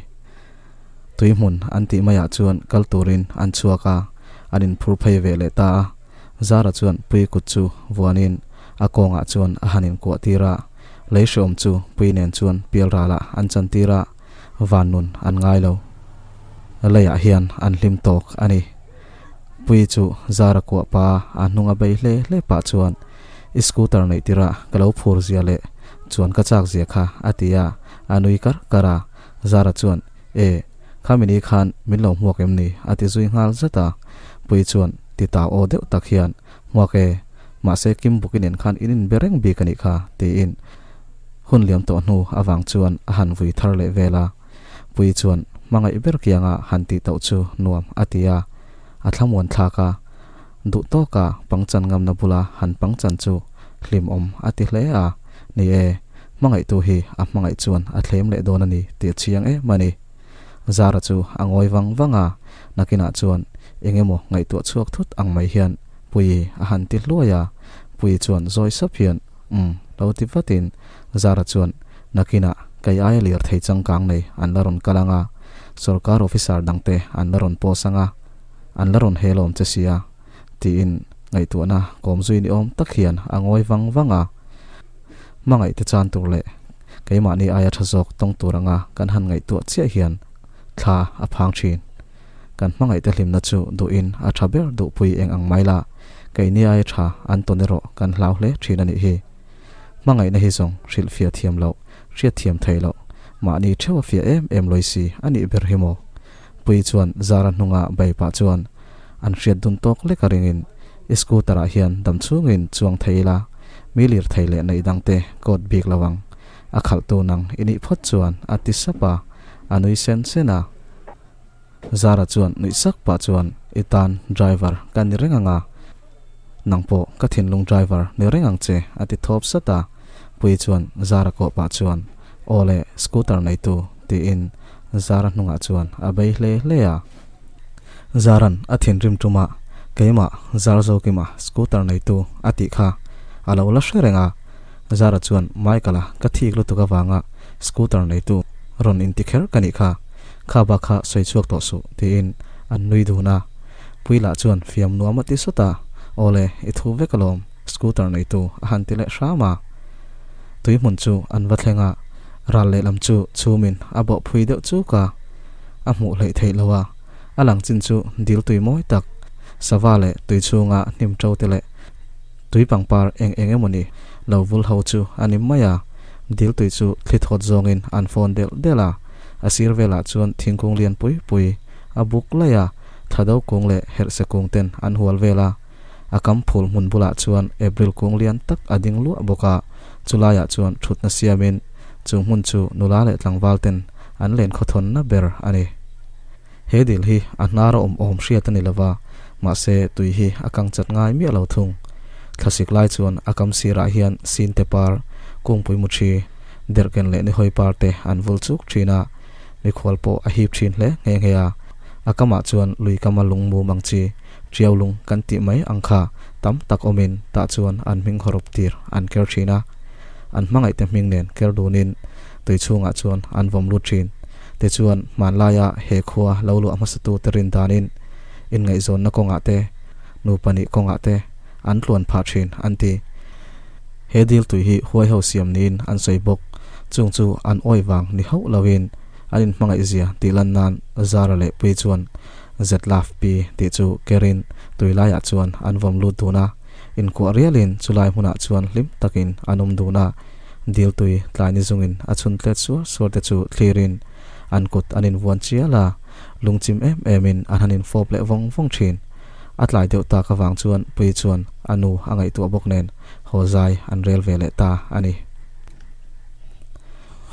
Tui hmun an tih maiah chuan kal turin an chhuak a, an inphur phei ve leh ta a. Zara chuan Pui kut chu vuanin a kawngah chuan a han inkuah tir a, lei hreawm chu Pui nen chuan pial ralah an chan tir a, van nun an ngai lo. Leiah hian an hlim tawk a ni. Pui chu Zara kuah pa a hnung a bei hle hle pah chuan I scooter neih tirah ka lo phur zia leh chuan ka chak zia kha a ti a, a nui kar kar a. Zara chuan, E, khami ni khan min lo hmuak em ni? a ti zui nghal zat a. Pui chuan ti tau aw deuh tak hian, Hmuak e, mahse Kim Buki nen khan in inbe reng bik a nih kha, tiin hun liam tawh hnu avang chuan a han vui thar leh vel a. Pui chuan hmangaih ber kianga han tih tauh chu nuam a ti a, a thlamuan thlak a, duh tawka pangchan ngamna bula han pangchan chu hlimawm a ti hle a, ni e, Hmangaihtu hi a hmangaih chuan a thlem leh dawn a ni tih a chiang em a ni. Zara chu a ngawi vang vang a, nakinah chuan eng emaw ngaihtuah chhuak thut ang mai hian Puii a han ti hluai a, Puii chuan zawi sap hian umm lo ti vatin Zara chuan nakinah kei aia lirthei changkang nei an la rawn kal ang a, sawrkar officer dangte an la rawn post ang a, an la rawn helawm che sia tiin ngaihtuahna kawm zui ni awm tak hian a ngawi vang vang a. Hmangaihte chan tur leh keimahni aia tha zawk tawng tur anga kan han ngaihtuah chiah hian thla a phang thin. Kan hmangaihte hlimna chu duhin a tha ber duhpui eng ang mai la, keini aia tha an tawn erawh kan hlau hle thin a nih hi. Hmangaihna hi zawng hrilhfiah thiam loh, hriatthiam theih loh, mahni theuh a fiah em em lawi si a nih ber hi maw? Pui chuan Zara hnunga bei pah chuan an hriat dun tawk lek a ringin i scooter ah hian dam chhungin chuang thei ila, mi lirthei leh neih dangte kawt bik lo ang. A khalhtu nang i nih phawt chuan a ti sap a, a nui sen sen a. Zara chuan nuih sak pah chuan i tan driver ka ni reng ang a, nang pawh ka thinlung driver ni reng ang che a ti thawp sat a. Pui chuan Zara kawh pah chuan aw le scooter neitu tiin Zara hnungah chuan a bei hle hle a. Zaran a thinrim tumah keimah Zarzokima scooter neitu a tih kha a lo la hre reng a, Zara chuan Michael-a ka thik lutuk avanga scooter neitu rawn inti kher ka nih kha, kha bak kha sawi chhuak tawh suh tiin an nui dun a. Puila chuan fiam nuam a ti sawt a, Awle, i thu vek alawm, scooter neitu a han ti leh hram a. Tui hmun chu an va thleng a, ral lehlam chu chhumin a bawh phui deuh chuk a. A hmuh hleih theih lo a, a lang chin chu dil tui mawi tak, sava leh tui chhunga hnim to te leh tui pangpar eng eng emawni lo vul ho chu a ni mai a. Dil tui chu thli thawt zawngin an fawn delh delh a, a sir velah chuan thingkung lian pui pui a buk laih a, thado kung leh herhse kung ten an hual vel a. A kam phul hmun bulah chuan April kung lian tak a ding luah bawk a, chulaiah chuan thutna siamin chu hmun chu nula leh tlangval ten an len khawthawnna ber a ni. He dil hi a hnar a awm awm hriat a ni lova, mahse tui hi a kang chat ngai miah lo thung. Thlasik lai chuan a kam sirah hian sinte par, kungpui mu thi, derhken leh nihawi par te an vul chuk thin a, mikhual pawh a hip thin hle nghe nghe a. A kamah chuan lui kama lung mum ang chi, Tiau lung kan tih mai ang kha tam tak awmin tah chuan an hming hawrawp tir an ker thin a. An hmangaihte hming nen ker dunin tui chhungah chuan an vawm lut thin. Tichuan hmanlaia he khua lo luah hmasatu te rin danin inngaihzawnna kawngah te, nupa nih kawngah te an tluan phah thin an ti. He dil tui hi huaiho siam niin an sawi bawk. Chung chu an awi vang ni hauh loin an inhmangaihzia tih lan nan Zara leh Pui chuan Zetlaf pi tih chu kerin tui laiah chuan an vawm lut dun a, inkuah rialin chulai hmunah chuan hlim takin an awm dun a, dil tui tlai ni zungin a chhun tlet suar suar te chu thlirin an kut an invuan chial a, lungchim em emin an han infawp leh vawng vawng thin. A tlai deuh tak avang chuan Pui chuan a nu a ngaihtuah bawk nen haw zai an rel ve leh ta a ni.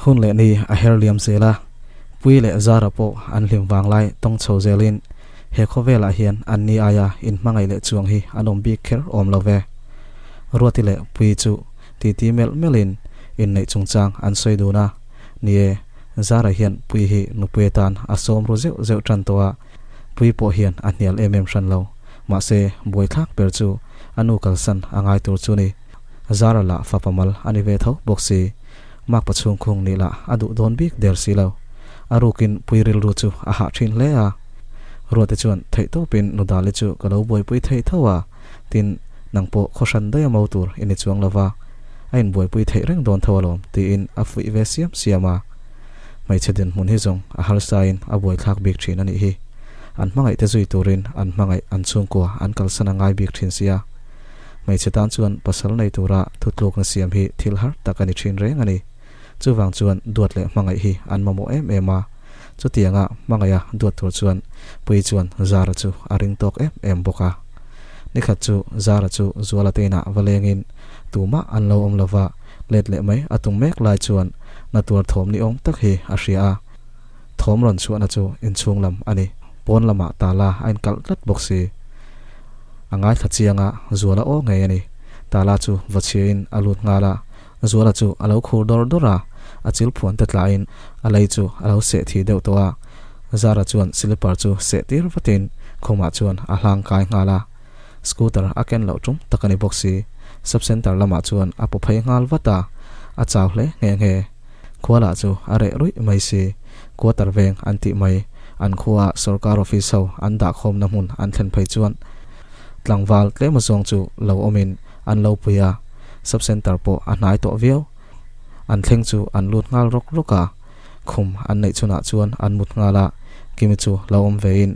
Hun leh ni a her liam zel a. Pui leh Zara pawh an hlim vanglai tawng chho zelin he khawvelah hian an ni aia inhmangaih leh chuang hi an awm bik kher awm lo ve. Ruati leh Pui chu titi melh melhin inneih chungchang an sawi dun a, ni e, Zara hian Pui hi nupui atan a sawm ru zeuh zeuh tan tawh a, Pui pawh hian a hnial em em hran lo. Mahse, buaithlak ber chu a nu kalsan a ngai tur chu ni. Zara lah fapa mal a ni ve tho bawk si. Makpa chhungkhung nih lah a duh dawn bik der si lo. A rukin pui rilru chu a hah thin hle a. Ruate chuan theihtawpin Nudali chu ka lo buaipui thei tho a, tin, nang pawh khaw hran daih a mo tur i ni chuang lo va, a inbuaipui theih reng dawn tho alawm tiin a fuih ve siam siam a. Hmeichhe dinhmun hi zawng a harsain a buaithlak bik thin a nih hi. An hmangaihte zui turin an hmangaih an chhungkua an kalsan a ngai bik thin sia. Hmeichhe tan chuan pasal nei tura thutlukna siam hi thil har tak a ni thin reng a ni. Chuvang chuan duat leh hmangaih hi an mamawh em em a. Chutianga hmangaiha duat tur chuan Puii chuan Zara chu a ring tawk em em bawk a. Nikhat chu Zara chu Zuala te inah va lengin tumah an lo awm lova, let leh mai a tum mek lai chuan na tuar thawm ni awm tak hi a hria a. Thawm rawn chhuahna chu inchhung lam a ni. Pawn lamah tala a inkalh tlat bawk si. A ngaithla chiang a, Zuala aw ngei a ni. Tala chu va chhiain a lut nghal a, Zuala chu a lo khur dawr dawr a, a chil phuan te tlaiin a lei chu a lo seh thi deuh tawh a. Zara chuan slipper chu seh tir vatin khumah chuan a hlang kai nghal a. Scooter a ken loh tum tak a ni bawk si. Sub centre lamah chuan a paw phei nghal vat a, a chau hle nghe nghe. Khua lah chu a reh ruih mai si. Quarter veng an tih mai. An khua sorkar office ho an dahkhawmna hmun an thlen phei chuan tlangval tlem azawng chu lo awmin an lo pui a, sub centre pawh a hnai tawh viau. An thleng chu an lut nghal rawk rawk a, khum an neih chhunah chuan an mut nghal a, Kimi chu lo awm vein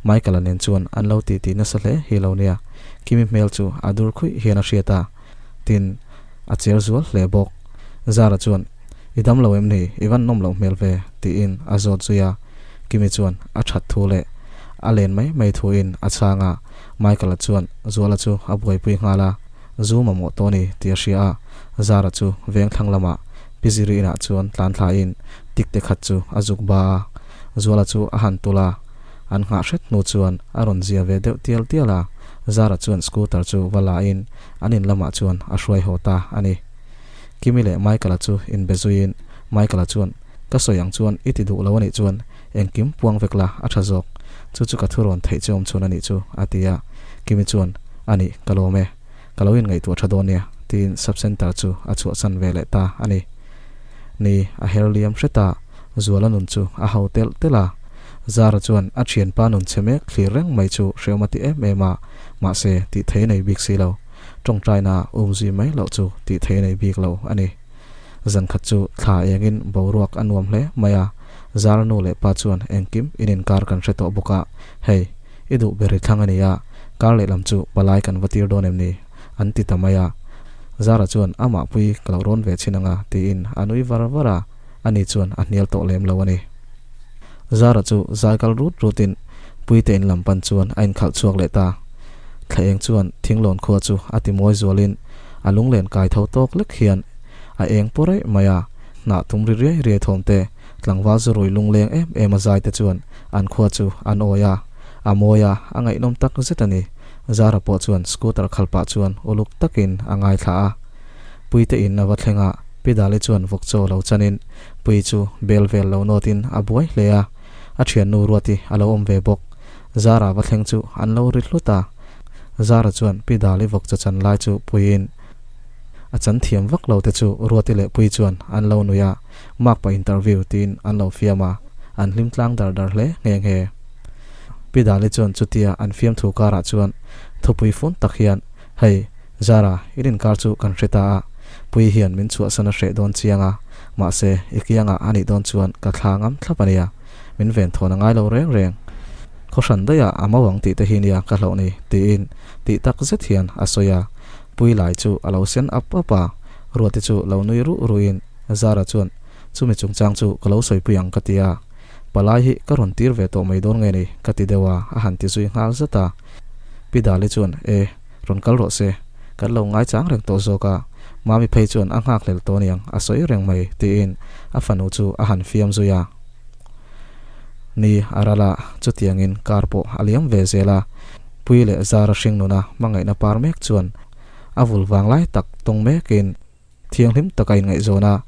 Michael-a nen chuan an lo titi nasa hle hi lo nia. Kimi hmel chu a dur khuih hian a hriat a, tin, a cher zual hle bawk. Zara chuan, I dam lo em ni? I van nawm loh hmel ve, tiin a zawt zui a. Kimi chuan a that thu leh a len mai mai thuin a chhang a. Michael-a chuan Zuala chu a buaipui nghal a, zu mamawh tawh a ni tih a hria a. Zara chu veng thlang lamah Pi Ziri inah chuan tlan thlain tik te khat chu a zuk ba a. Zuala chu a han tulh a, an nghah hret hnu chuan a rawn zia ve deuh tial tial a. Zara chuan scooter chu va la in an in lamah chuan a hruai haw ta a ni. Kimi leh Michael-a chu inbe zuiin Michael-a chuan, Ka sawi ang chuan i ti duh lo a nih chuan engkim puang vek la a tha zawk. Chu chu ka thurawn theih che awm chhun a nih chu, a ti a. Kimi chuan, A nih, ka lawm e. Ka lo inngaihtuah tha dawn nia, tiin sub centre chu a chhuahsan ve leh ta a ni. Ni, a her liam hret a, Zuala nun chu a ho telh telh a. Zara chuan a thianpa nun chhe mek thlir reng mai chu hrehawm a ti em em a, mahse tih thei a nei bik si lo. Tawngtaina um zui mai loh chu tih thei a nei bik lo a ni. Zan khat chu thla engin boruak a nuam hle mai a, Zara nu leh pa chuan engkim in inkar kan hre tawh bawk a, hei, i duh ber i thlang a nia, kar lehlam chu palai kan va tir dawn em ni? an ti ta mai a. Zara chuan amah pui ka lo rawn ve chhin ang a tiin a nui var var a, ani chuan a hnial tawh lem lo a ni. Zara chu zai kal rut rutin Puite in lam pan chuan a inkhalh chhuak leh ta. Thla eng chuan thinglawn khua chu a ti mawi zualin a lunglen kai tho tawk lek hian a eng pawh raih mai a, hnah tum ri riai riai thawm te, tlangval zurui lungleng em em a zai te chuan an khua chu an awi a, a mawi a, a ngaihnawm tak zet a ni. Zara pawh chuan scooter khal pah chuan uluk takin a ngaithla a. Puite in a va thleng a, Pi Dali chuan vawk chaw lo chanin Pui chu bel vel lo nawtin a buai hle a, a thiannu Ruati a lo awm ve bawk. Zara va thleng chu an lo ri hlut a, Zara chuan Pi Dali vawk chaw chan lai chu puiin a chan thiam vak lo te chu Ruati leh Pui chuan an lo nui a, Makpa interview tiin an lo fiam a, an hlim tlang dar dar hle nghe nghe. Pi Dali chuan chutia an fiamthu karah chuan thupui fun tak hian, Hei, Zara, i rinkar chu kan hre ta a, Puii hian min chhuahsan a hreh dawn chiang a, mahse, i kiangah a nih dawn chuan ka thla ngam thlap a nia, min ven thawn a ngai lo reng reng. Khaw hran daihah a mau ang tih te hi nia ka hlauh ni, tiin tih tak zet hian a sawi a. Puii lai chu a lo sen ap ap a, Ruati chu lo nui ruh ruhin Zara chuan, Chumi chungchang chu ka lo sawipui ang ka ti a, palai hi ka rawn tir ve tawh mai dawn nge ni ka ti deuh a, a han ti zui nghal zat a. Pi Dali chuan, E, rawn kal rawh se, kan lo ngaichang reng tawh zawk a, Mami phei chuan a nghakhlel tawh aniang a sawi reng mai, tiin a fanu chu a han fiam zui a. Ni a ral a, chutiangin kar pawh a liam ve zel a, Pui leh Zara hringnuna hmangaihna par mek chuan a vul vanglai tak tawng mekin, Thianghlim taka inngaihzawn a,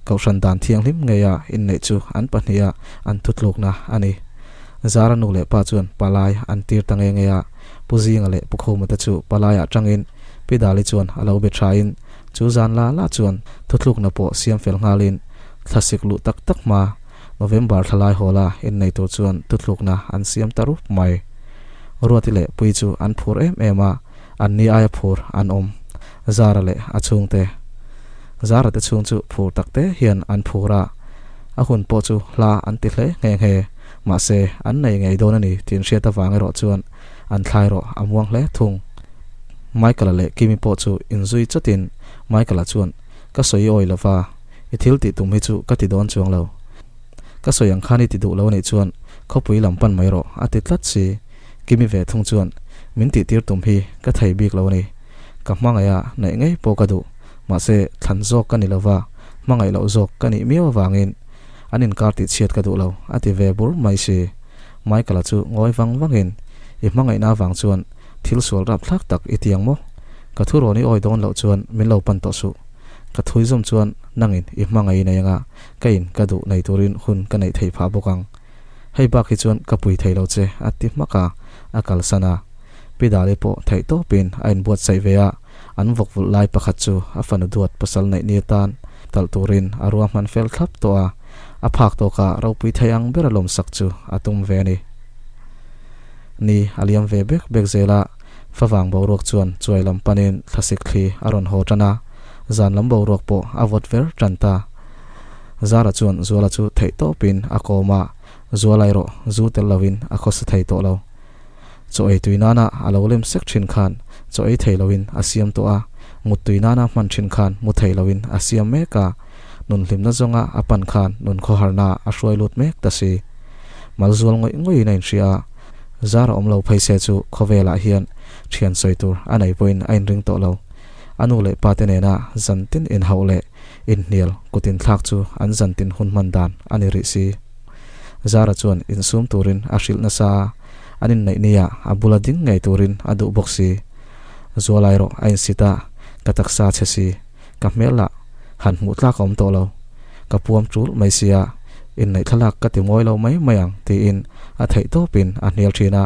Kohhran dan thianghlim ngeia inneih chu an pahniha an thutlukna a ni. Zara nu leh pa chuan palai an tir ta nge nge a, Pu Zinga leh Pu Khuma te chu palaiah tangin Pi Dali chuan a lo be thain chu zan la la chuan thutlukna pawh siam fel nghalin thlasik luh tak tak hma. November thla lai hawla innei tur chuan tuthlukna an siam ta rup mai. Ruati leh Puii chu an phur em em a, an ni aia phur an awm. Zara leh a chhungte. Zara te chhung chu phur tak te hian an phur a, a hun pawh chu hla an ti hle nghe nghe. Mahse, an nei ngei dawn a ni tih inhriat avang erawh chuan an thlai rawh a muang hle thung. Michael-a leh Kimi pawh chu inzui chawtin Michael-a chuan, Ka sawi awi lova, i thil tih tum hi chu ka ti dawn chuang lo. Ka sawi ang khan i ti duh lo anih chuan khawpui lam pan mai rawh a ti tlat si. Kimi ve thung chuan, Min tih tir tum hi ka thei bik lo a ni. Ka hmangaih a neih ngei pawh ka duh. Mahse, thlan zawk ka ni lova, hmangaih loh zawk ka nih miau avangin an inkar tih chhiat ka duh lo a ti ve bur mai si. Michael-a chu ngawi vang vangin, I hmangaihna avang chuan thil sual rapthlak tak i ti ang maw? Ka thu rawn i awi dawn loh chuan min lo pan tawh suh. Ka thui zawm chuan nangin i hmangaih nei anga ka in ka duh nei turin hun ka neih theih phah bawk ang. Hei bak hi chuan ka pui thei lo che a ti hmak a, a kalsan a. Pi Dali pawh theih tawpin a inbuatsaih ve a, an vawk vulh lai pakhat chu a fanu duat pasal neih ni atan talh turin a ruahman fel thlap tawh a, a phak tawka ropui thei ang bera lawmsak chu a tum ve a ni. Ni a liam ve bek bek zel a, favang boruak chuan chuai lam panin thlasik thli a rawn haw tan a, zan lam boruak pawh a vawt ver tan ta. Zara chuan Zuala chu theih tawpin a kawm a, Zuala erawh zu tel lovin a khawsa thei tawh lo. Chaw ei tui nana a lo lem sek thin khan chaw ei thei loin a siam tawh a, mut tui nana hman thin khan mu thei loin a siam mek a, nun hlimna zawnga a pan khan nun khawharna a hruai lut mek ta si. Malzual ngawih ngawih in a inhria a, Zara awm lo phei se chu khawvelah hian thian sawi tur a nei pawhin a inring tawh lo. A nu leh pa te nena zantin inhauh leh inhnial kut inthlak chu an zantin hun hman dan a ni rih si. Zara chuan insum turin a hrilh nasa a, an inneih nia a bula ding ngei turin a duh bawk si. Zualai erawh a insit a, ka taksa chhe si. Ka hmel lah han hmuh tlak a awm tawh lo. Ka puam tul mai sia, inneih thlalak ka ti mawi lo mai mai ang tiin a theih tawpin a hnial thin a.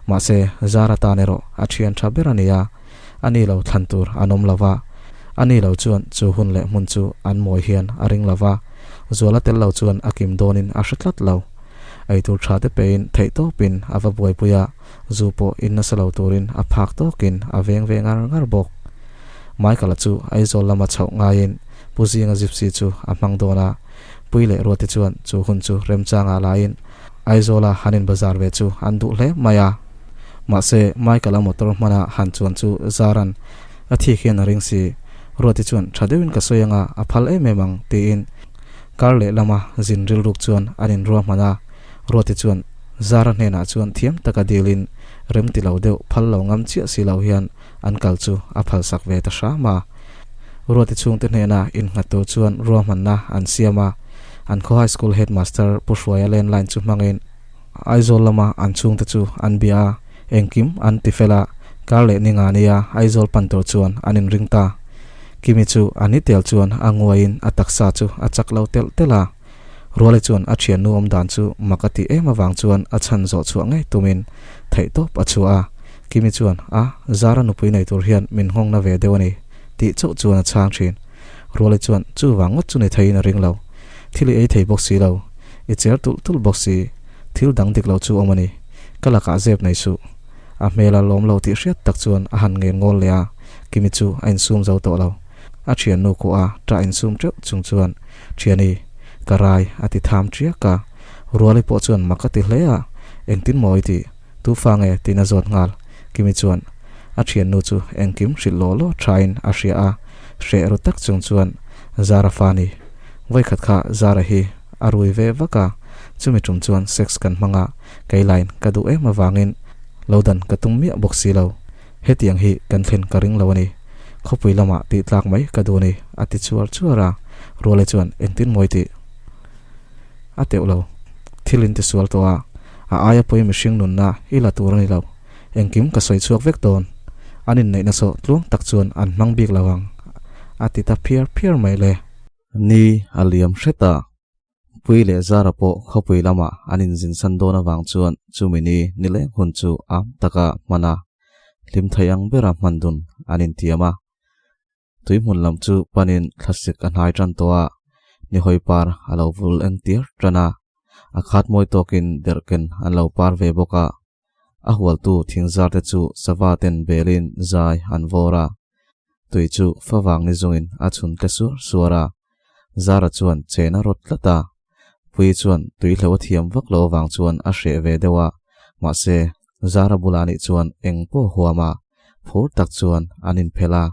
Mahse, Zara tan erawh a thian tha ber a ni a, a ni lo thlan tur an awm lo va. A ni lo chuan chu hun leh hmun chu an mawi hian a ring lo va, Zuala tel lo chuan a kim dawnin a hre tlat lo. Eitur tha te pein theih tawpin a va buaipui a, zu pawh in nasa lo turin a phak tawkin a veng ve ngar ngar bawk. Michael-a chu Aizawl lama chhoh ngaiin Pu Zinga Gypsy chu a hmang dawn a, Pui leh Ruati chuan chu hun chu remchangah laiin Aizawla han in bazar ve chu an duh hle mai a. Mahse, Michael-a motor hmana han chuan chu Zaran a thik hian a ring si. Ruati chuan tha deuhin ka sawi anga a phal em em ang tiin kar lehlama zin rilruk chuan an inruahman a. Ruati chuan Zara hnenah chuan thiam taka dilin rem ti lo deuh phal lo ngam chiah si lo hian an kal chu a phalsak ve ta hram a. Ruati chhungte hnena innghat tur chuan ruahmanna an siam a, an khaw high school headmaster Pu Hruaia landline chu hmangin Aizawl lama an chhungte chu an bia a, engkim an ti fel a, kar leh ni nga nia Aizawl pan tur chuan an inring ta. Kimi chu a ni tel chuan a nguaiin a taksa chu a chak lo telh telh a. Ruali chuan a thiannu awm dan chu mak a tih em avang chuan a chhan zawh chhuah ngei tumin theihtawp a chhuah a. Kimi chuan, A, Zara nupui nei tur hian min nghawngna ve deuh a ni, tih chauh chuan a chhang thin. Ruali chuan, Chuvang ngawt chu ni theiin a ring lo. Thil i ei thei bawk si lo. I cher tulh tulh bawk si. Thil dang dik lo chu awm a ni. Ka lakah zep nei suh. A hmel a lawm lo tih hriat tak chuan a han ngen ngawl leh a, Kimi chu a insum zo tawh lo. A thiannu kuah a ṭah insum ṭeuh chung chuan, Thiani, ka rai a ti tham ṭiak a. Ruali pawh chuan mak a ti hle a, Engtin maw i tih? Tu fa nge? tiin a zawt nghal. Kimi chuan a thiannu chu engkim hrilh law law thain a hria a, hreh ru tak chung chuan Zara fa ni. Vawikhat kha Zara hi a rui ve vak a, chumi tum chuan sex kan hmang a, keilain ka duh em avangin lo dan ka tum miah bawk si lo. Hetiang hi kan thlen ka ring lo a ni. Khawpui lamah tih tlak mai ka duh a ni, a ti chuar chuar a. Ruale chuan engtin mawi tih a teuh lo. Thil in ti sual tawh a, a aia pawi mihring nunna i la tur a ni lo. Engkim ka sawi chhuak vek dawn. An inneihna sawh tluang tak chuan an hmang bik lo ang, a ti ta phiar phiar mai le. Ni a liam hret a, Pui leh Zara pawh khawpui lamah an inzinsan dawn avang chuan chumi ni nileng hun chu am taka hman a, hlim thei ang bera hman dun an intiam a. Tui hmun lam chu panin thlasik a hnai tan tawh a, nihawi par a lo vul eng tir tan a. A khat mawi tawkin derhken an lo par ve bawk a. A hualtu thingzar te chu sava ten belin zai an vawr a. Tui chu favang ni zungin a chhun tle suar suar a. Zara chuan chen a rawt tlat a. Puii chuan tui hlo a thiam vak lo avang chuan a hreh ve deuh a, mahse Zara bulah nih chuan eng pawh huam a, phur tak chuan an inphelh a.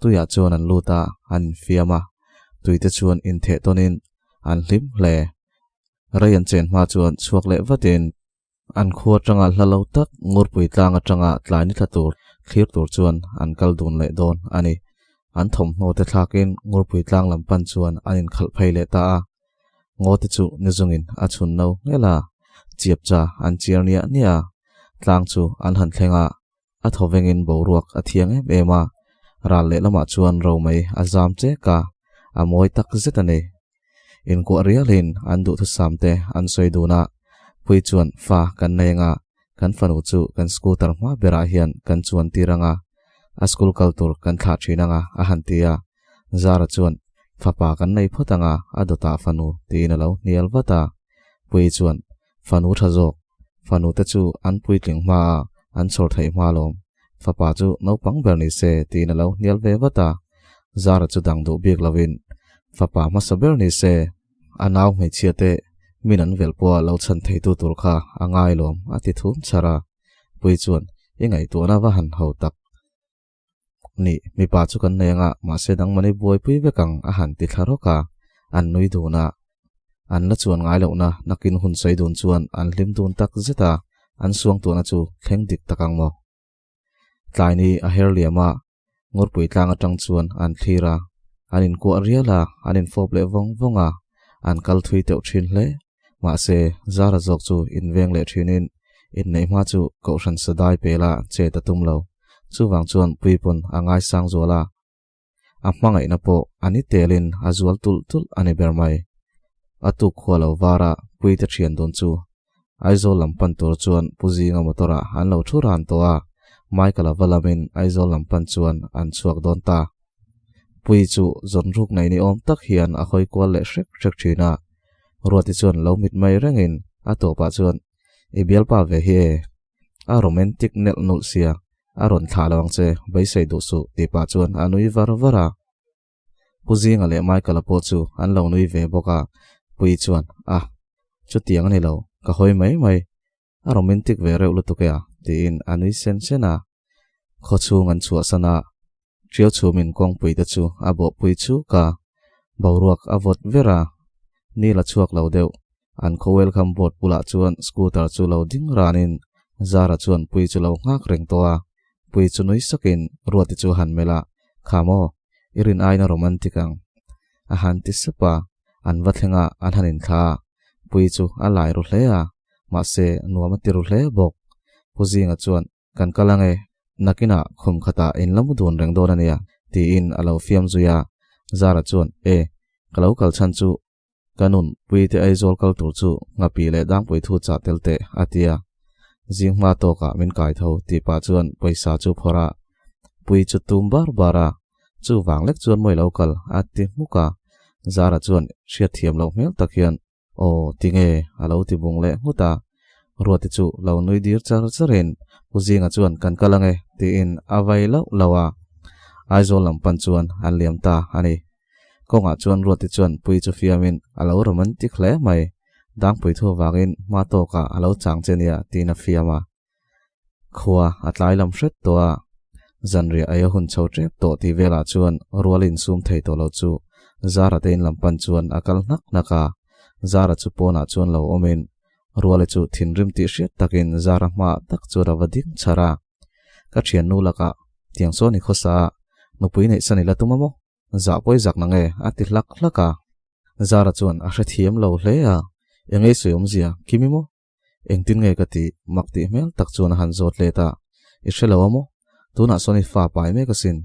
Tuiah chuan an lut a, an infiam a, tuite chuan intheh tawnin an hlim hle. Rei an chen hma chuan chhuak leh vatin an khua atanga hla lo tak Ngurpui tlang atanga tlai ni thla tur thlir tur chuan an kal dun leh dawn a ni. An thawmhnaw te thlakin Ngurpui tlang lam pan chuan an inkhalh phei leh ta a. Ngaw te chu ni zungin a chhun no ngel a, chiapcha an chiar niah niah a, tlang chu an han thleng a. A thaw vengin boruak a thiang em em a, ral lehlamah chuan romei a zam chek a, a mawi tak zet a ni. Inkuah rialin an duhthusam te an sawi dun a, Pui chuan fa kan nei anga, kan fanu chu kan scooter hma berah hian kan chuan tir anga, a school kal tur kan thlah thin anga a han ti a. Zara chuan fapa kan nei phawt anga a dawtah fanu tiin a lo hnial vat a, Pui chuan Fanu tha zawk, fanu te chu an puitling hma a, an chhawr theih hma lawm. Fapa chu naupang ber ni se tiin a lo hnial ve vat a. Zara chu dang duh bik lovin, Fapa hmasa ber ni se, a nau hmeichhia te min an velh pawha lo chhan theitu tur kha a ngai lawm a ti thum chhar a. Pui chuan, I ngaihtuahna va han ho tak. Ni, mipa chu kan nei anga, mahse dangmani buaipui vek ang a han ti thla rawk a, an nui dun a. An la chuan ngai lohna nakin hun sawi dun chuan an hlim dun tak zet a, an suangtuahna chu thleng dik tak ang maw? Tlai ni a her liam a, Ngurpui tlang atang chuan an thlir a, an inkuah rial a, an infawp leh vawng vawng a, an kal thui teuh thin hle. Mahse, Zara zawk chu inveng leh thinin inneih hma chu Kohhran Sadai pela chet a tum lo. Chuvang chuan Puipawn a ngaisang zual a, a hmangaihna pawh a ni telin a zual tulh tulh a ni ber mai. A tuk khua lo vara Puite thian dun chu Aizawl lam pan tur chuan Pu Zinga motor-ah an lo thu ran tawh a, Michael-a va lamin Aizawl lam pan chuan an chhuak dawn ta. Pui chu zawn ruk nei ni awm tak hian a hawi kual leh hrek hrek thin a, Ruati chuan lo mit mai rengin a tawpah chuan, I bialpa ve hi e, a romantic nelh nulh sia, a rawn thlah lo ang che, beisei duh suh tih pah chuan a nui var var a. Pu Zinga leh Michael-a pawh chu an lo nui ve bawk a, Pui chuan, A, chutiang a ni lo, ka hawi mai mai, a romantic ve reuh lutuk e a, tiin a nui sen sen a. Khawchhung an chhuahsan a, Ṭiau chhumin kawngpui te chu a bawhpui chuk a, boruak a vawt ver a, ni la chhuak lo deuh. An khaw welcome board bulah chuan scooter chu lo ding ranin Zara chuan Pui chu lo nghak reng tawh a, Pui chu nui sakin Ruati chu a han melh a, Kha maw, i rin aiin a romantic ang. A han ti sep a, an va thleng a, an han inthla a, Pui chu a lai ru hle a, mahse nuam a ti ru hle bawk. Pu Zinga chuan Kan kal ange, nakinah khum khatah in la mu dun reng dawn a nia, tiin a lo fiam zui a. Zara chuan, E, ka lo kal chhan chu ka nun Puite Aizawl kal tur chu Nghapi leh Dangpui thu chah tel teh, a ti a. Zing hma tawkah min kai tho tih pah chuan pawisa chu phawrh a, Pui chu tum bar bar a, chuvang lek chuan mawi lo kal, a ti hmuk a. Zara chuan hriatthiam loh hmel tak hian, Aw, tinge? a lo ti bung leh nghut a. Ruati chu lo nui dir char charin, Pu Zinga chuan kan kal ange, tiin a vai lauh lauh a. Aizawl lam pan chuan an liam ta a ni. Kawngah chuan Ruati chuan Pui chu fiamin a lo romantic hle mai. Dangpui thu avangin hma tawkah a lo chang che nia, tiin a fiam a. Khua a tlai lam hret tawh a, zanriah ei a hun chho tep tawh tih velah chuan rual insum thei tawh lo chu Zara te in lam pan chuan a kal hnak hnak a, Zara chu pawnah chuan lo awmin Ruali chu thinrim tih hriat takin Zara hmaah tak chuan a va ding chhar a, Ka thiannu lakah tiang sawn i khawsa a, nupui neih san i la tum a maw? Zah pawi zak na nge? a ti hlak hlak a. Zara chuan a hrethiam lo hle a, Engei sawi awmzia, Kimi maw? Engtin nge ka tih? Mak tih hmel tak chuan a han zawt let a. I hre lo a maw? Tunah sawn i fa pai mek asin.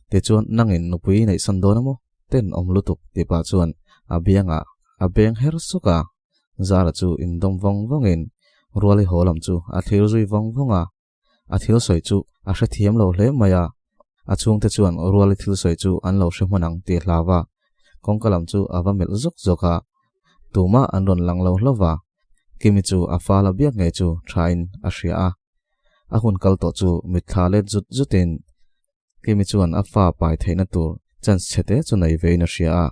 Tichuan nangin nupui i neihsan dawn a maw? Ten awm lutuk tih pah chuan a biangah a beng her suk a. Zara chu indawm vawng vawngin Ruali haw lam chu a thlir zui vawng vawng a. A thil sawi chu a hrethiam lo hle mai a, a chhungte chuan Ruali thil sawi chu an lo hre hman ang tih hlau a, kawngka lam chu a va melh zawk zawk a. Tumah an rawn lang lo hlauh va, Kimi chu a fal a biak ngei chu thain a hria a. A hun kal tawh chu mitthla let zut zutin Kimi chuan a fa pai theihna tur chance chhete chu nei vein a hria a.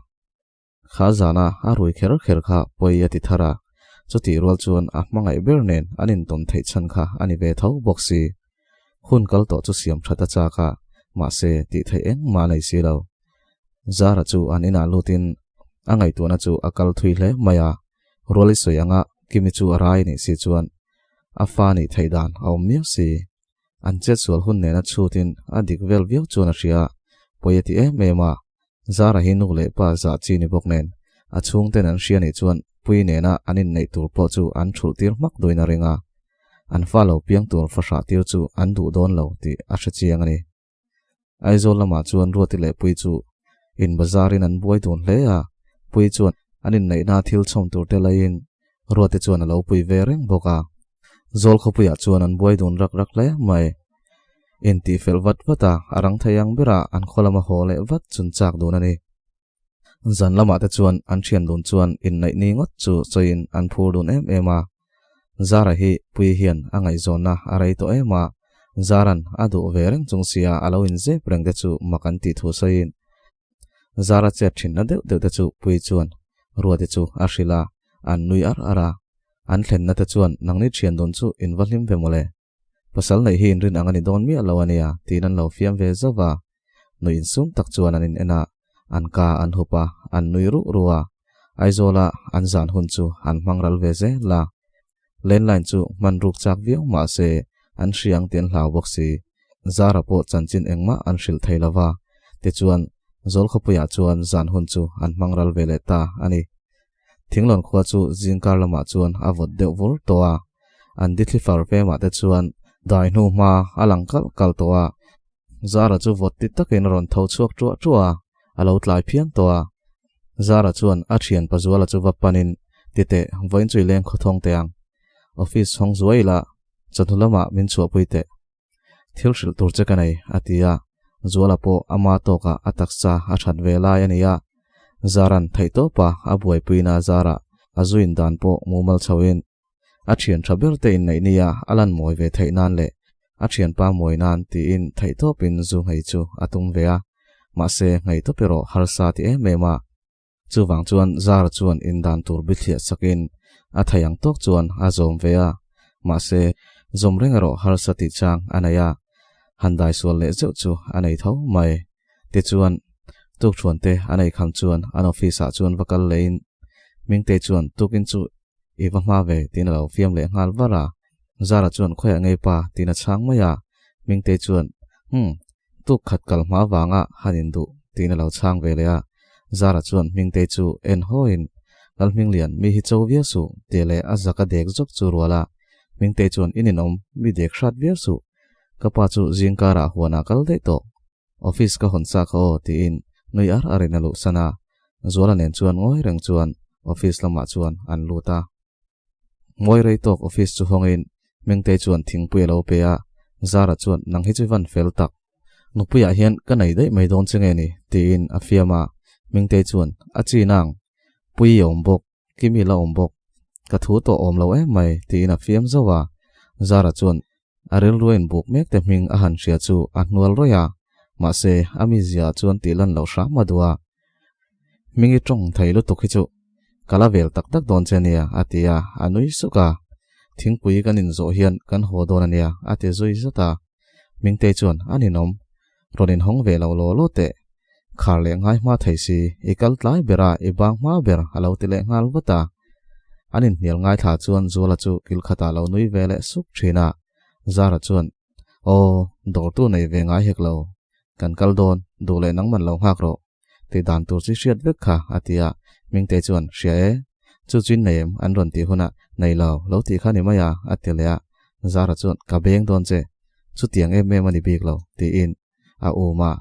Kha zana a rui kher kher kha pawi a ti thar a, chutih rual chuan a hmangaih ber nen an intawn theih chhan kha a ni ve tho bawk si. Hun kal tawh chu siam that a chak a, mahse tih theih engmah a nei si lo. Zara chu an inah lutin a ngaihtuahna chu a kal thui hle mai a, rual i sawi anga Kimi chu a rai anih si chuan a fa nih theih dan a awm miau si. An chetsual hun nena chhutin a dik vel viau chuan a hria, pawi a ti em em a, Zara hi nu leh pa zah chi ni bawk nen, a chhungten an hria nih chuan Pui nena an inneih tur pawh chu an thulh tir hmak duin a ring a, an fa lo piang tur fahrah tir chu an duh dawn lo tih a hre chiang a ni. Aizawl lamah chuan Ruati leh Pui chu in bazarin an buai dun hle a, Pui chuan an inneihna thil chhawm tur te laiin Ruati chuan a lo pui ve reng bawk a. Zawl khawpuiah chuan an buai dun rak rak hle mai. Intih fel vat vat a, a rang thei ang berah an khaw lama haw leh vat chun chak dun a ni. Zan lamah te chuan an thian dun chuan inneih ni ngawt chu chawiin an phur dun em em a. Zara hi Pui hian a ngaihzawnna a rei tawh em a, Zaran a duh ve reng chung sia a lo inzep reng te chu mak an tih thu sawiin Zara chet thinna deuh deuh te chu Pui chuan Ruati chu a hrilh a, an nui ar ar a. An thlenna te chuan nangni thian dun chu in va hlim ve mawle. Pasal neih hi inrin ang a ni dawn miah lo a nia tiin an lo fiam ve zauh a. Nui insum tak chuan an in en a, an ka an hup a, an nui ruh ruh a. Aizawla an zan hun chu an hmang ral ve zel a. Landline chu hman ruk chak viau mah se an hria ang tih an hlau bawk si. Zara pawh chanchin engmah an hrilh thei lo va, tichuan Zawlkhawpuiah chuan zan hun chu an hmang ral ve leh ta a ni. Thinglawn khua chu zingkar lamah chuan a vawt deuh vur tawh a, an dithli far vemah te chuan dai hnu hma a lang kalh kalh tawh a. Zara chu vawt ti takin a rawn tho chhuak ṭuah ṭuah a, a lo tlai phian tawh a. Zara chuan a thian Pazuala chu va panin, Titeh, vawiin chu i leng khawthawng teh ang. Office hawng zuai ila, chawhnu lamah min chhuahpui teh. Thil hrilh tur che ka nei, a ti a. Zuala pawh ama tawkah a taksa a that ve lai a ni a. Zaran theihtawpa a buaipuina Zara a zuin dan pawh mumal chhoin a thian tha ber te inneih nia a lan mawi ve theih nan leh a thianpa mawi nan tiin theihtawpin zu nghei chu a tum ve a, mahse nghei tawp erawh harsa ti em em a. Chuvang chuan Zara chuan indan tur bithliah sakin a thei ang tawk chuan a zawm ve a, mahse zawm reng erawh harsa tih chang a nei a, han dai sual leh zeuh chu a nei tho mai. Tichuan, tukthuan te a nei kham chuan an office ah chuan va kal lehin Mingtei chuan tukin chu i va hma ve tiin a lo fiam leh nghal var a. Zara chuan khawiah ngei pa tiin a chhang mai a. Mingtei chuan, Umm, tuk khat kal hma vanga han induh tiin a lo chhang ve leh a. Zara chuan Mingtei chu en hawiin, Lalhminglian, mi hi cho viau suh tih leh a zak a dek zawk chu rual a. Mingtei chuan, In inawm, mi dek hrat viau suh. Ka pa chu zingkarah huanah kal daih tawh. Office ka hawn chak aw tiin nui ar arin a luhsan a, Zuala nen chuan ngawi reng chuan office lamah chuan an lut a. Ngawi rei tawk office chu hawngin Mengtei chuan thingpui a lo pe a, Zara chuan nang hi chu i van fel tak. Nupuiah hian ka nei daih mai dawn che nge ni tiin a fiam a, Mengtei chuan a chi nang, pui i awm bawk. Kimi la awm bawk. Ka thu tawh awm lo em mai, tiin a fiam zauh a. Zara chuan a rilru a inbuk mek te hming a han hria chu a hnual rawih a, mahse a mizia ah chuan tih lan loh hram a duh a. Hming i tawng thei lutuk hi chu ka la vel tak tak dawn che nia, a ti a, a nui suk a. Thingpui kan inzawh hian kan haw dawn a nia, a ti zui zat a. Hmingtei chuan a ninawm. Rawn inhawng ve lo law law teh. Khar leh ngai hma thei si, i kal tlai ber a, i bang hma ber a lo ti leh nghal vat a. An inhnial ngaithla chuan Zuala chu kil khatah lo nui ve leh sup thin a. Zara chuan, Aw, dawrtu nei ve ngai hek lo. Kan kal dawn, duh leh nangman lo nghak rawh. Tih dan tur chi hriat vek kha, a ti a. Mingtei chuan, Hria e. Chu chuin nei em? An rawn tih hunah, Nei lo, lo tih kha ni mai a, a ti leh a. Zara chuan, Ka beng dawn che. Chutiang em em a ni bik lo, tiin a um a.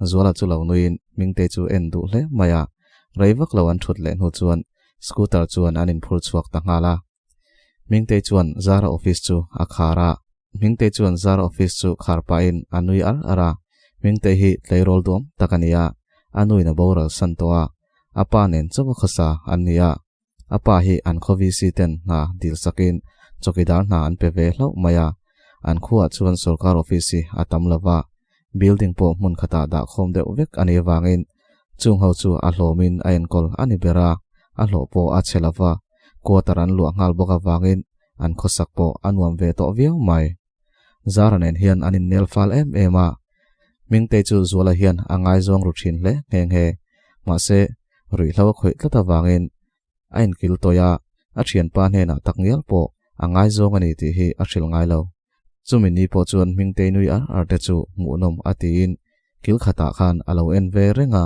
Zuala chu lo nuiin Mingtei chu en duh hle mai a. Rei vak lo an thut leh hnu chuan scooter chuan an inphur chhuak ta nghal a. Mingtei chuan Zara office chu a khar a. Mingtei chuan Zara office chu khar pahin a nui ar ar a. Mingtei hi tleirawl duam tak a ni a, a nuin a boral san tawh a, a pa nen chauh a khawsa an ni a. A pa hi an khaw VC ten hna dil sakin chawkidar hna an pe ve hlauh mai a. An khuaah chuan sorkar office hi a tam lo va, building pawh hmun khatah dah khawm deuh vek a nih avangin chung ho chu a hlawmin a enkawl a ni ber a, a hlawh pawh a chhe lo va, quarter an luah nghal bawk avangin an khawsak pawh a nuam ve tawh viau mai. Zara nen hian an innel fal em em a, Hmingtei chu Zuala hian a ngaizawng ru thin hle nghe nghe. Mahse, ruihhlo a khawih tlat avangin a inkil tawih a, a thianpa hnenah tak ngial pawh a ngaizawng a ni tih hi a hrilh ngai lo. Chumi ni pawh chuan Hmingtei nui ar ar te chu hmuhnawm a tiin kil khatah khan a lo en ve reng a,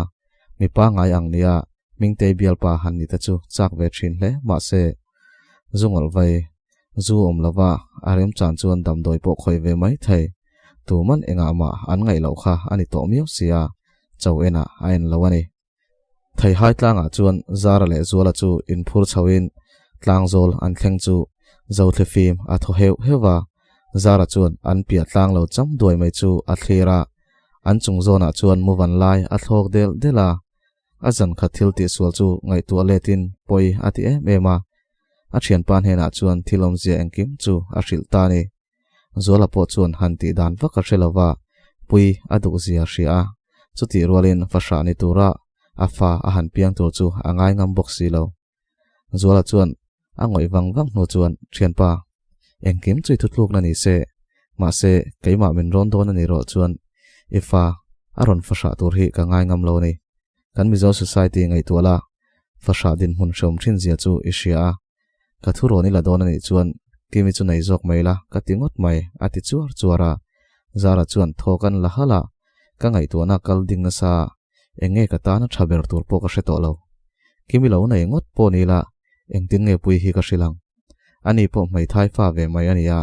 mipa ngai ang nia Hmingtei bialpa han ni te chu chak ve thin hle mahse, zu ngawlh vai Zu awm lova a remchan chuan damdawi pawh khawi ve mai thei. Tuman engah mah an ngaih loh kha a ni tawh miau sia, cho enah a en lo a ni. Theihai tlangah chuan Zara leh Zuala chu inphur chhoin tlangzawl an thleng chu Zothli fim a thaw heuh heuh a, Zara chuan an piah tlang lo cham duai mai chu a thlir a, an chung zawnah chuan muvan lai a thlawk del del a, A zan khat thil tihsual chu ngaihtuah letin pawi a ti em em a, a thianpa hnenah chuan thil awmzia engkim chu a hrilh ta a ni. Zuala pawh chuan han tih dan vak a hre lo va, pui a duhzia a hria a, chutih rualin fahrah ni tura a fa a han piang tur chu a ngai ngam bawk si lo. Zuala chuan a ngawih vang vang hnu chuan, Thianpa, engkim chu i thutlukna ni se, mahse keimah min rawn dawn a ni rawh chuan i fa a rawn fahrah tur hi ka ngai ngam lo a ni. Kan Mizo society ngaihtuah la, fahrah dinhmun hreawm thin zia chu i hria a, ka thu rawn i la dawn a nih chuan Kimi chu nei zawk mai la ka ti ngawt mai, a ti chuar chuar a. Zara chuan thaw kan la halh a, ka ngaihtuahna kal ding nasa Eng nge ka tana tha ber tur pawh ka hre tawh lo. Kimi lo nei ngawt pawh ni la, engtin nge pui hi ka hrilh ang. Ani pawh hmeithai fa ve mai a ni a,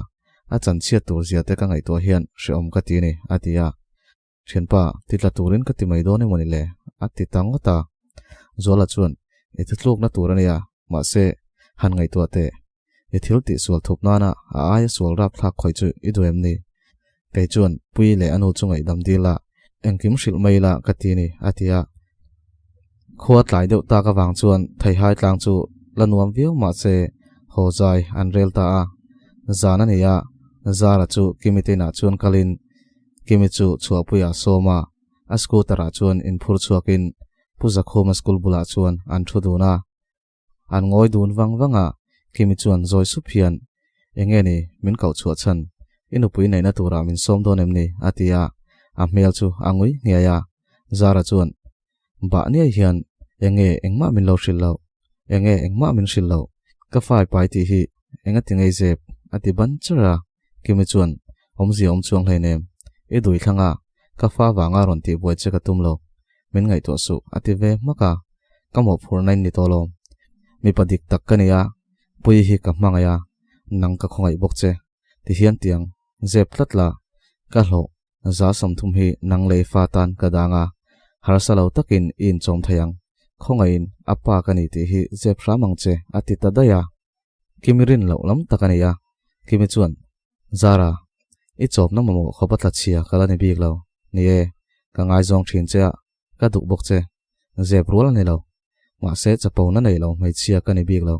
a chanchhiat tur zia te ka ngaihtuah hian hrehawm ka ti a ni, a ti a. Thianpa, ti tla turin ka ti mai dawn emaw ni le? a ti ta ngawt a. Zuala chuan, I thutlukna tur a nia, mahse, han ngaihtuah teh. I thil tih sual thup nana a aia sual rapthlak khawih chu i duh em ni? Kei chuan Pui leh a nu chu ngaihdam dil a, engkim hrilh mai ila ka ti ni, a ti a. Khua tlai deuh tak avang chuan Theihai tlang chu la nuam viau mah se haw zai an rel ta a. Zan a ni a, Zara chu Kimi te inah chuan kalin Kimi chu chhuahpuiah a sawm a, a scooter-ah chuan inphur chhuakin Pu Zakhuma school bulah chuan an thu dun a. An ngawi dun vang vang a, Kimi chuan zawi sup hian, Enge ni, min koh chhuah chhan, i nupui neihna turah min sawm dawn em ni? a ti a, a hmel chu a ngui nghiai a. Zara chuan, Bah niai hian, enge engmah min lo hrilh loh, enge engmah min hrilh loh, ka fai pai tih hi enga ti ngei zep? a ti ban char a. Kimi chuan, Awmzia awm chuang hleinem, i dui thlang a, ka fa vanga rawn tihbuai che ka tum lo, Min ngaihtuah suh, a ti ve hmak a, ka mawhphurhna in ni tawh lo. Mipa dik tak ka ni a, Puii hi ka hmangaih a, nang ka khawngaih bawk che. Ti hian tiang, zep tlat la, ka hlawh, za 30 hi nang lei fa tan ka dang a, harsa lo takin i inchawm thei ang, khawngaihin a pa ka ni tih hi zep hram ang che, a ti ta daih a. Kimi rin loh lam tak a ni a, Kimi chuan, Zara, i chawpna mamawh khawp a tla chhia ka la ni bik lo. Ni e, ka ngaizawng thin che a, ka duh bawk che. Zep rual a ni lo. Mahse, chapona nei lo hmeichhia ka ni bik lo.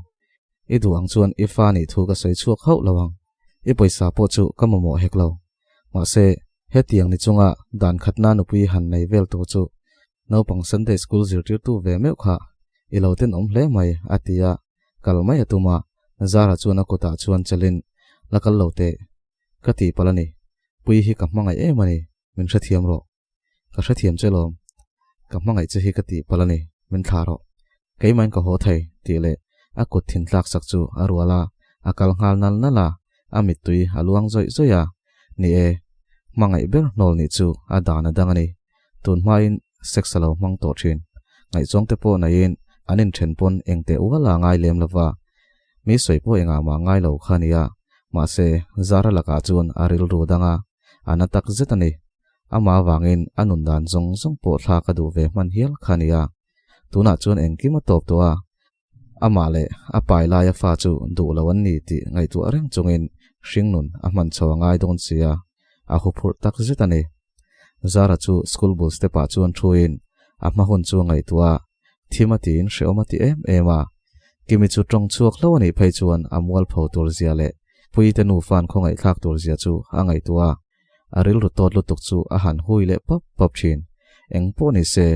I duh ang chuan i fa nih thu ka sawi chhuak hauh lo ang. I pawisa pawh chu ka mamawh hek lo. Mahse, hetiang ni chunga dan khatna nupui han nei vel tur chu naupang Sunday school zirtirtu ve meuh kha i lo tenawm hle mai, a ti a. Kal mai a tum a, Zara chuan a kutah chuan chelin, La kal lo teh, ka tih palh a ni. Puii hi ka hmangaih em a ni, min hrethiam rawh. Ka hrethiam che lawm. Ka hmangaih che hi ka tih palh a ni, min thlah rawh. Keimahin ka haw thei, tih leh a kut thin tlak sak chu a rual a, a kal nghal nal nal a, a mittui a luang zawih zawih a. Ni e, hmangaih ber hnawl nih chu a dan a dang a ni. Tun hmain sex a lo hmang tawh thin. Ngaihzawng te pawh naiin an inthen pawn eng teh ual a ngai lem lova, mi sawi pawh engah mah ngai lo kha nia. Mahse, Zara lakah chuan a rilru dang a, a na tak zet a ni. Amah avangin a nun dan zawng zawng pawh thlak a duh ve hman hial kha nia. Tunah chuan engkim a tawp tawh a, amah leh a pai laia fa chu duh lo an ni tih ngaihtuah reng chungin hringnun a hman chho a ngai dawn sia, a huphurh tak zet a ni. Zara chu school bul step ah chuan thuin a hma hun chu a ngaihtuah a, thim a tiin hrehawm a ti em em a. Kimi chu tawng chhuak hlo a nih phei chuan a mualpho tur zia leh Puite nufa'n khawngaihthlak tur zia chu a ngaihtuah a, a rilru tawt lutuk chu a han hui leh pap pap thin. Eng pawh ni se,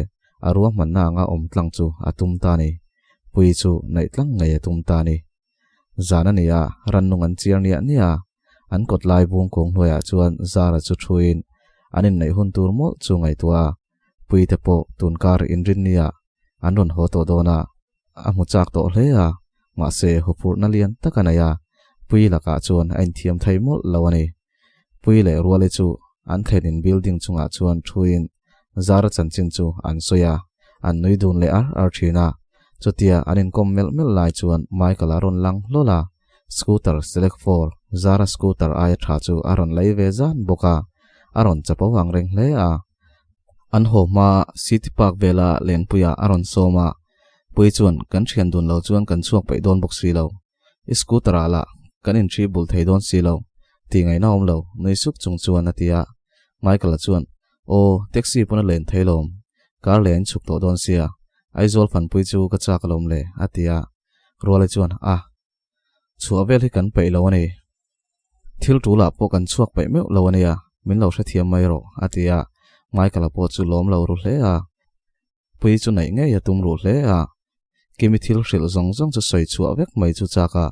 a ruahmanna anga awm tlang chu a tum ta ni. Pui chu naih tlang ngei a tum ta ni. Zan a ni a, rannung an chiar niah niah a, an kawt lai bung kung hnuaiah chuan Zara chu thuin an inneih hun tur mawlh chu ngaihtuah a, Puite pawh tunkar inrinnia an rawn haw tawh dawn a, a hmu chak tawh hle a, mahse huphurhna lian tak a nei a, Pui lakah chuan a inthiam thei mawlh lo a ni. Pui leh Ruali chu an thlenin building chungah chuan thuin Zara chanchin chu an sawi a, an nui dun leh ar ar thin a. Chutia an inkawm melh melh lai chuan Michael a rawn lang hlawl a, scooter select four Zara scooter aia tha chu a rawn lei ve zan bawk a, a rawn chapo ang reng hle a. An haw hma City Park vela Lenpuia a rawn sawm a, Pui chuan kan thian dun lo chuan kan chhuak peih dawn bawk si lo. I scooter ah lah kan inṭhi bul thei dawn si lo, tih ngaihna awm lo, nui suk chung chuan a ti a. Michael-a chuan, Aw, taxi pawn a len thei lawm, car leh an chhuk tawh dawn sia, Aizawl fanpui chu ka chak alawm le, a ti a. Ruali chuan, A, chhuah vel hi kan peih lo a ni. Thil ṭulah pawh kan chhuak peih meuh lo a nia, min lo hrethiam mai rawh, a ti a. Michael-a pawh chu lawm lo ru hle a. Pui chu neih ngei a tum ruh hle a, Kimi thil hrilh zawng zawng chu sawi chhuah vek mai chu chak a,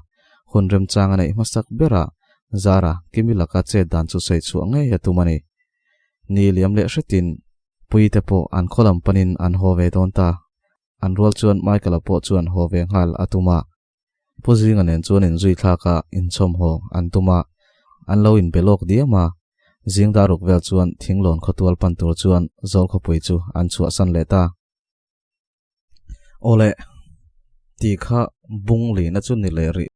hun remchang a neih hmasak ber a, Zara, Kimi laka chet dan chu sawi chhuah ngei a tum a ni. Ni liam leh hretin Pui te pawh an khaw lam panin an haw ve dawn ta. An rual chuan Michael-a pawh chuan haw ve nghal a tum a. Pu Zinga nen chuan inzui thlak a inchhawm haw an tum a, an lo inbe lawk diam a. Zing dar ruk vel chuan Thinglawn khawtual pan tur chuan Zawl khawpui chu an chhuahsan leh ta. Awle, ti kha bung lihna chu ni leh rih.